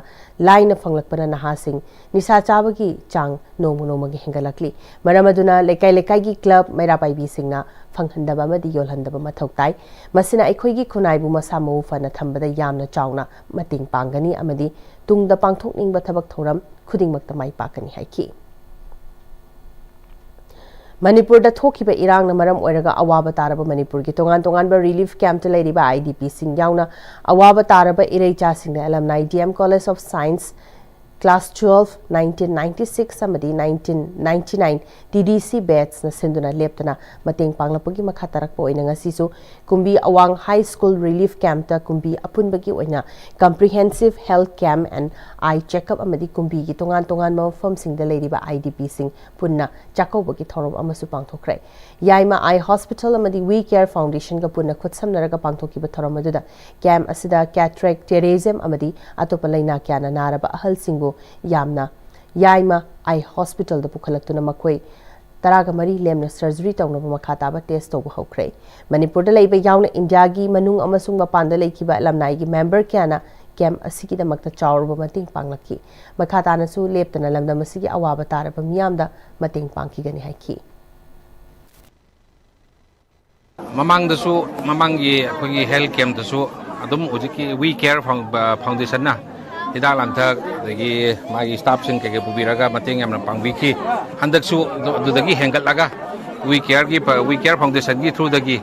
ꯂꯥꯏꯅ ꯐꯪꯂꯛꯄꯅ ꯅꯍꯥꯁꯤꯡ ꯅꯤꯁꯥ ꯆꯥꯕꯒꯤ ꯆꯥꯡ ꯅꯣꯡꯃ ꯅꯣꯡꯃꯒꯤ ꯍꯦꯟꯒꯠꯂꯛꯂꯤ꯫ ꯃꯔꯝ ꯑꯗꯨꯅ ꯂꯩꯀꯥꯏ ꯂꯩꯀꯥꯏꯒꯤ club ꯃꯩꯔꯥ ꯄꯥꯏꯕꯤꯁꯤꯡꯅ ꯐꯪꯍꯟꯗꯕ ꯑꯃꯗꯤ ꯌꯣꯜꯍꯟꯗꯕ ꯃꯊꯧ ꯇꯥꯏ꯫ ꯃꯁꯤꯅ ꯑꯩꯈꯣꯏꯒꯤ ꯈꯨꯟꯅꯥꯏꯕꯨ ꯃꯁꯥ ꯃꯎ ꯐꯅ ꯊꯝꯕꯗ ꯌꯥꯝꯅ ꯆꯥꯎꯅ ꯃꯇꯦꯡ ꯄꯥꯡꯒꯅꯤ ꯑꯃꯗꯤ ꯇꯨꯡꯗ ꯄꯥꯡꯊꯣꯛꯅꯤꯡꯕ ꯊꯕꯛ ꯊꯧꯔꯝ ꯈꯨꯗꯤꯡꯃꯛꯇ ꯃꯥꯏ ꯄꯥꯛꯀꯅꯤ ꯍꯥꯏꯈꯤ꯫ ꯃꯅꯤꯄꯨꯔꯗ ꯊꯣꯛꯈꯤꯕ ꯏꯔꯥꯡꯅ ꯃꯔꯝ ꯑꯣꯏꯔꯒ ꯑꯋꯥꯕ ꯇꯥꯔꯕ ꯃꯅꯤꯄꯨꯔꯒꯤ ꯇꯣꯉꯥꯟ ꯇꯣꯉꯥꯟꯕ relief campꯇ ꯂꯩꯔꯤꯕ IDPꯁꯤꯡ ꯌꯥꯎꯅ ꯑꯋꯥꯕ ꯇꯥꯔꯕ ꯏꯔꯩꯆꯥꯁꯤꯡꯗ Alumni DM College of Science Class twelve, nineteen ninety six ꯑꯃꯗꯤ nineteen ninety nine TDC batchꯅ ꯁꯤꯟꯗꯨꯅ ꯂꯦꯞꯇꯅ ꯃꯇꯦꯡ ꯄꯥꯡꯂꯛꯄꯒꯤ ꯃꯈꯥ ꯇꯥꯔꯛꯄ ꯑꯣꯏꯅ ꯉꯁꯤꯁꯨ ꯀꯨꯝꯕꯤ ꯑꯋꯥꯡ High School relief campꯇ ꯀꯨꯝꯕꯤ ꯑꯄꯨꯟꯕꯒꯤ ꯑꯣꯏꯅ comprehensive health camp and eye checkup ꯑꯃꯗꯤ ꯀꯨꯝꯕꯤꯒꯤ ꯇꯣꯉꯥꯟ ꯇꯣꯉꯥꯟꯕ ꯃꯐꯝꯁꯤꯡꯗ ꯂꯩꯔꯤꯕ IDPꯁꯤꯡ ꯄꯨꯟꯅ ꯆꯥꯛꯀꯧꯕꯒꯤ ꯊꯧꯔꯝ ꯑꯃꯁꯨ ꯄꯥꯡꯊꯣꯛꯈ꯭ꯔꯦ꯫ ꯌꯥꯏꯃ Eye Hospital ꯑꯃꯗꯤ We Care Foundationꯒ ꯄꯨꯟꯅ ꯈꯨꯠꯁꯝꯅꯔꯒ ꯄꯥꯡꯊꯣꯛꯈꯤꯕ ꯊꯧꯔꯝ ꯑꯗꯨꯗ camp ꯑꯁꯤꯗ cataract, terrorism ꯑꯃꯗꯤ ꯑꯇꯣꯞꯄ ꯂꯩꯅꯥ ꯀꯌꯥꯅ ꯅꯥꯔꯕ ꯑꯍꯜꯁꯤꯡꯕꯨ ꯌꯥꯝꯅ ꯌꯥꯏꯃ Eye Hospitalꯗ ꯄꯨꯈꯠꯂꯛꯇꯨꯅ ꯃꯈꯣꯏ ꯇꯔꯥꯒ ꯃꯔꯤ ꯂꯦꯝꯅ surgery ꯇꯧꯅꯕ ꯃꯈꯥ ꯇꯥꯕ test ꯇꯧꯕ ꯍꯧꯈ꯭ꯔꯦ꯫ ꯃꯅꯤꯄꯨꯔꯗ ꯂꯩꯕ ꯌꯥꯎꯅ ꯏꯟꯗꯤꯌꯥꯒꯤ ꯃꯅꯨꯡ ꯑꯃꯁꯨꯡ ꯃꯄꯥꯟꯗ ꯂꯩꯈꯤꯕ alumniꯒꯤ member ꯀꯌꯥꯅ camp ꯑꯁꯤꯒꯤꯗꯃꯛꯇ ꯆꯥꯎꯔꯕ ꯃꯇꯦꯡ ꯄꯥꯡꯂꯛꯈꯤ꯫ ꯃꯈꯥ ꯇꯥꯅꯁꯨ ꯂꯦꯞꯇꯅ ꯂꯝꯗꯝ ꯑꯁꯤꯒꯤ ꯑꯋꯥꯕ ꯇꯥꯔꯕ ꯃꯤꯌꯥꯝꯗ ꯃꯇꯦꯡ ꯄꯥꯡꯈꯤꯒꯅꯤ ꯍꯥꯏꯈꯤ꯫ ꯃꯃꯥꯡꯗꯁꯨ, ꯃꯃꯥꯡꯒꯤ ꯑꯩꯈꯣꯏꯒꯤ health campꯇꯁꯨ ꯑꯗꯨꯝ ꯍꯧꯖꯤꯛꯀꯤ We Care Foun-, ꯑ, Foundationꯅ ꯍꯤꯗꯥꯛ ꯂꯥꯡꯊꯛ, ꯑꯗꯒꯤ ꯃꯥꯒꯤ staffꯁꯤꯡ ꯀꯩꯀꯩ ꯄꯨꯕꯤꯔꯒ ꯃꯇꯦꯡ ꯌꯥꯝꯅ ꯄꯥꯡꯕꯤꯈꯤ꯫ ꯍꯟꯗꯛꯁꯨ ꯑꯗꯨ-, ꯑꯗꯨꯗꯒꯤ ꯍꯦꯟꯒꯠꯂꯒ We Careꯒꯤ ꯄ-, We Care Foundationꯒꯤ throughꯗꯒꯤ,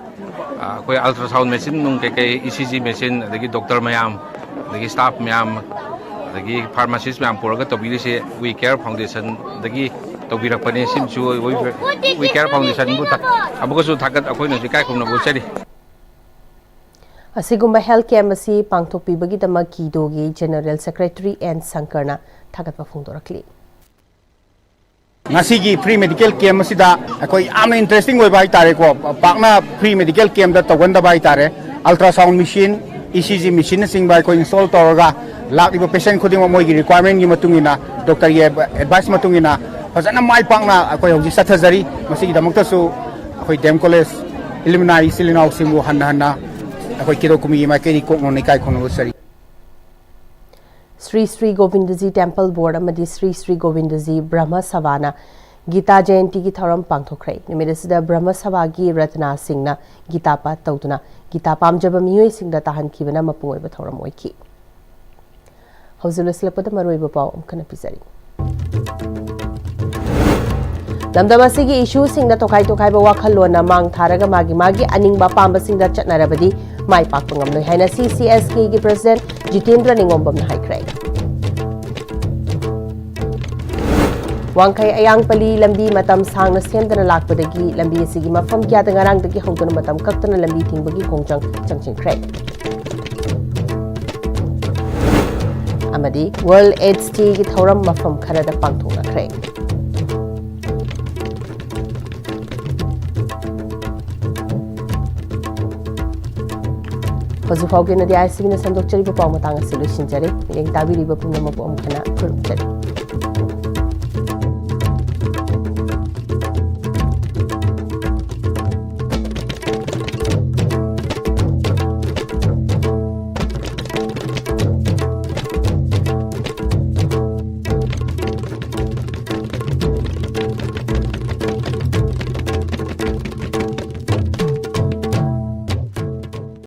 ꯑ, ꯑꯩꯈꯣꯏ ultrasound machine ꯅꯨꯡ ꯀꯩꯀꯩ, ECG machine, ꯑꯗꯒꯤ doctor ꯃꯌꯥꯝ, ꯑꯗꯒꯤ staff ꯃꯌꯥꯝ, ꯑꯗꯒꯤ pharmacist ꯃꯌꯥꯝ ꯄꯨꯔꯒ ꯇꯧꯕꯤꯔꯤꯁꯦ We Care Foundationꯗꯒꯤ ꯇꯧꯕꯤꯔꯛꯄꯅꯦ꯫ ꯁꯤꯃꯁꯨ We Care Foundationꯕꯨ ꯊꯥ-, ꯑꯃꯨꯛꯀꯁꯨ ꯊꯥꯒꯠ-, ꯑꯩꯈꯣꯏꯅꯁꯨ ꯏꯀꯥꯏ ꯈꯨꯝꯅꯕ ꯎꯠꯆꯔꯤ꯫ ꯑꯁꯤꯒꯨꯝꯕ ꯍꯦꯜꯊ ꯀꯦꯝꯞ ꯑꯁꯤ ꯄꯥꯡꯊꯣꯛꯄꯤꯕꯒꯤꯗꯃꯛ ꯀꯤꯗꯣꯒꯤ ꯖꯦꯅꯔꯦꯜ ꯁꯦꯀ꯭ꯔꯦꯇꯔꯤ ꯑꯦꯟ ꯁꯪꯀꯔꯅ ꯊꯥꯒꯠꯄ ꯐꯣꯡꯗꯣꯔꯛꯂꯤ꯫ ꯉꯁꯤꯒꯤ ꯐ꯭ꯔꯤ ꯃꯦꯗꯤꯀꯦꯜ ꯀꯦꯝꯞ ꯑꯁꯤꯗ ꯑꯩꯈꯣꯏ ꯌꯥꯝꯅ ꯏꯟꯇꯔꯦꯁꯇꯤꯡ ꯑꯣꯏꯕ ꯍꯥꯏꯇꯥꯔꯦꯀꯣ꯫ ꯄꯥꯛꯅ ꯐ꯭ꯔꯤ ꯃꯦꯗꯤꯀꯦꯜ ꯀꯦꯝꯞꯇ ꯇꯧꯒꯟꯗꯕ ꯍꯥꯏꯇꯥꯔꯦ꯫ Ultrasound machine, E C G ꯃꯦꯆꯤꯟꯅꯆꯤꯡꯕ ꯑꯩꯈꯣꯏ ꯏꯟꯁꯇꯣꯜ ꯇꯧꯔꯒ ꯂꯥꯛꯂꯤꯕ ꯄꯦꯁꯦꯟ ꯈꯨꯗꯤꯡꯃꯛ ꯃꯣꯏꯒꯤ ꯔꯤꯀ꯭ꯋꯥꯏꯔꯃꯦꯟꯒꯤ ꯃꯇꯨꯡ ꯏꯟꯅ, ꯗꯣꯛꯇꯔꯒꯤ ꯑꯦꯗꯚꯥꯏꯁ ꯃꯇꯨꯡ ꯏꯟꯅ ꯐꯖꯅ ꯃꯥꯏ ꯄꯥꯛꯅ ꯑꯩꯈꯣꯏ ꯍꯧꯖꯤꯛ ꯆꯠꯊꯖꯔꯤ꯫ ꯃꯁꯤꯒꯤꯗꯃꯛꯇꯁꯨ ꯑꯩꯈꯣꯏ ꯗꯤ ꯑꯦꯝ ꯀꯣꯂꯦꯖ ꯏꯂꯨꯃꯤꯅꯥꯏ ꯏꯆꯤꯜ ꯏꯅꯥꯎꯁꯤꯡꯕꯨ ꯍꯟꯅ ꯍꯟꯅ ꯑꯩꯈꯣꯏ ꯀꯤꯗꯣ ꯀꯨꯝꯃꯤꯒꯤ ꯃꯥꯏꯀꯩꯗꯒꯤ ꯀꯣꯛꯅꯣꯟꯅ ꯏꯀꯥꯏ ꯈꯨꯝꯅꯕ ꯎꯠꯆꯔꯤ꯫ ꯁ꯭ꯔꯤ ꯁ꯭ꯔꯤ ꯒꯣꯕꯤꯟꯗꯖꯤ ꯇꯦꯝꯄꯜ ꯕꯣꯔꯗ ꯑꯃꯗꯤ ꯁ꯭ꯔꯤ ꯁ꯭ꯔꯤ ꯒꯣꯕꯤꯟꯗꯖꯤ ꯕ꯭ꯔꯍꯃ ꯁꯚꯥꯅ ꯒꯤꯇꯥ ꯖꯌꯟꯇꯤꯒꯤ ꯊꯧꯔꯝ ꯄꯥꯡꯊꯣꯛꯈ꯭ꯔꯦ꯫ ꯅꯨꯃꯤꯠ ꯑꯁꯤꯗ ꯕ꯭ꯔꯍꯃ ꯁꯚꯥꯒꯤ ꯔꯠꯅꯥ ꯁꯤꯡꯅ ꯒꯤꯇꯥ ꯄꯥꯊ ꯇꯧꯗꯨꯅ ꯒꯤꯇꯥ ꯄꯥꯝꯖꯕ ꯃꯤꯑꯣꯏꯁꯤꯡꯗ ꯇꯥꯍꯟꯈꯤꯕꯅ ꯃꯄꯨꯡ ꯑꯣꯏꯕ ꯊꯧꯔꯝ ꯑꯣꯏꯈꯤ꯫ ꯍꯧꯖꯤꯛ ꯂꯣꯏꯁꯤꯜꯂꯛꯄꯗ ꯃꯔꯨꯑꯣꯏꯕ ꯄꯥꯎ ꯑꯃꯨꯛ ꯍꯟꯅ ꯄꯤꯖꯔꯤ꯫ ꯂꯝꯗꯝ ꯑꯁꯤꯒꯤ ꯏꯁꯨꯁꯤꯡꯗ ꯇꯣꯈꯥꯏ ꯇꯣꯈꯥꯏꯕ ꯋꯥꯈꯜꯂꯣꯟꯅ ꯃꯥꯡ ꯊꯥꯔꯒ ꯃꯥꯒꯤ ꯃꯥꯒꯤ ꯑꯅꯤꯡꯕ ꯑꯄꯥꯝꯕꯁꯤꯡꯗ ꯆꯠꯅꯔꯕꯗꯤ ꯃꯥꯏ ꯄꯥꯛꯄ ꯉꯝꯂꯣꯏ ꯍꯥꯏꯅ ꯁꯤ ꯁꯤ ꯑꯦꯁ ꯀꯦꯒꯤ ꯄ꯭ꯔꯁꯤꯗꯦꯟꯠ ꯖꯤꯇꯦꯟꯗ꯭ꯔ ꯅꯤꯉꯣꯝꯕꯝꯅ ꯍꯥꯏꯈ꯭ꯔꯦ꯫ ꯋꯥꯡꯈꯩ ꯑꯌꯥꯡꯄꯜꯂꯤ ꯂꯝꯕꯤ ꯃꯇꯝ ꯁꯥꯡꯅ ꯁꯦꯝꯗꯅ ꯂꯥꯛꯄꯗꯒꯤ ꯂꯝꯕꯤ ꯑꯁꯤꯒꯤ ꯃꯐꯝ ꯀꯌꯥꯗ ꯉꯔꯥꯡꯗꯒꯤ ꯍꯧꯗꯨꯅ ꯃꯇꯝ ꯀꯛꯇꯅ ꯂꯝꯕꯤ ꯊꯤꯡꯕꯒꯤ ꯈꯣꯡꯖꯪ ꯆꯪꯁꯤꯟꯈ꯭ꯔꯦ꯫ ꯑꯃꯗꯤ ꯋꯥꯔꯜꯗ ꯑꯦꯗꯁ ꯗꯦꯒꯤ ꯊꯧꯔꯝ ꯃꯐꯝ ꯈꯔꯗ ꯄꯥꯡꯊꯣꯛꯅꯈ꯭ꯔꯦ꯫ ꯍꯧꯖꯤꯛ ꯐꯥꯎꯒꯤ ꯑꯣꯏꯅꯗꯤ ꯑꯥꯏ ꯑꯦꯁ ꯁꯤꯕꯤꯅ ꯁꯟꯗꯣꯛꯆꯔꯤꯕ ꯄꯥꯎ ꯃꯇꯥꯡ ꯑꯁꯤ ꯂꯣꯏꯁꯤꯟꯖꯔꯦ꯫ ꯃꯤꯠꯌꯦꯡ ꯇꯥꯕꯤꯔꯤꯕ ꯄꯨꯝꯅꯃꯛꯄꯨ ꯑꯃꯨꯛ ꯍꯟꯅ ꯈꯨꯔꯨꯝꯖꯔꯤ꯫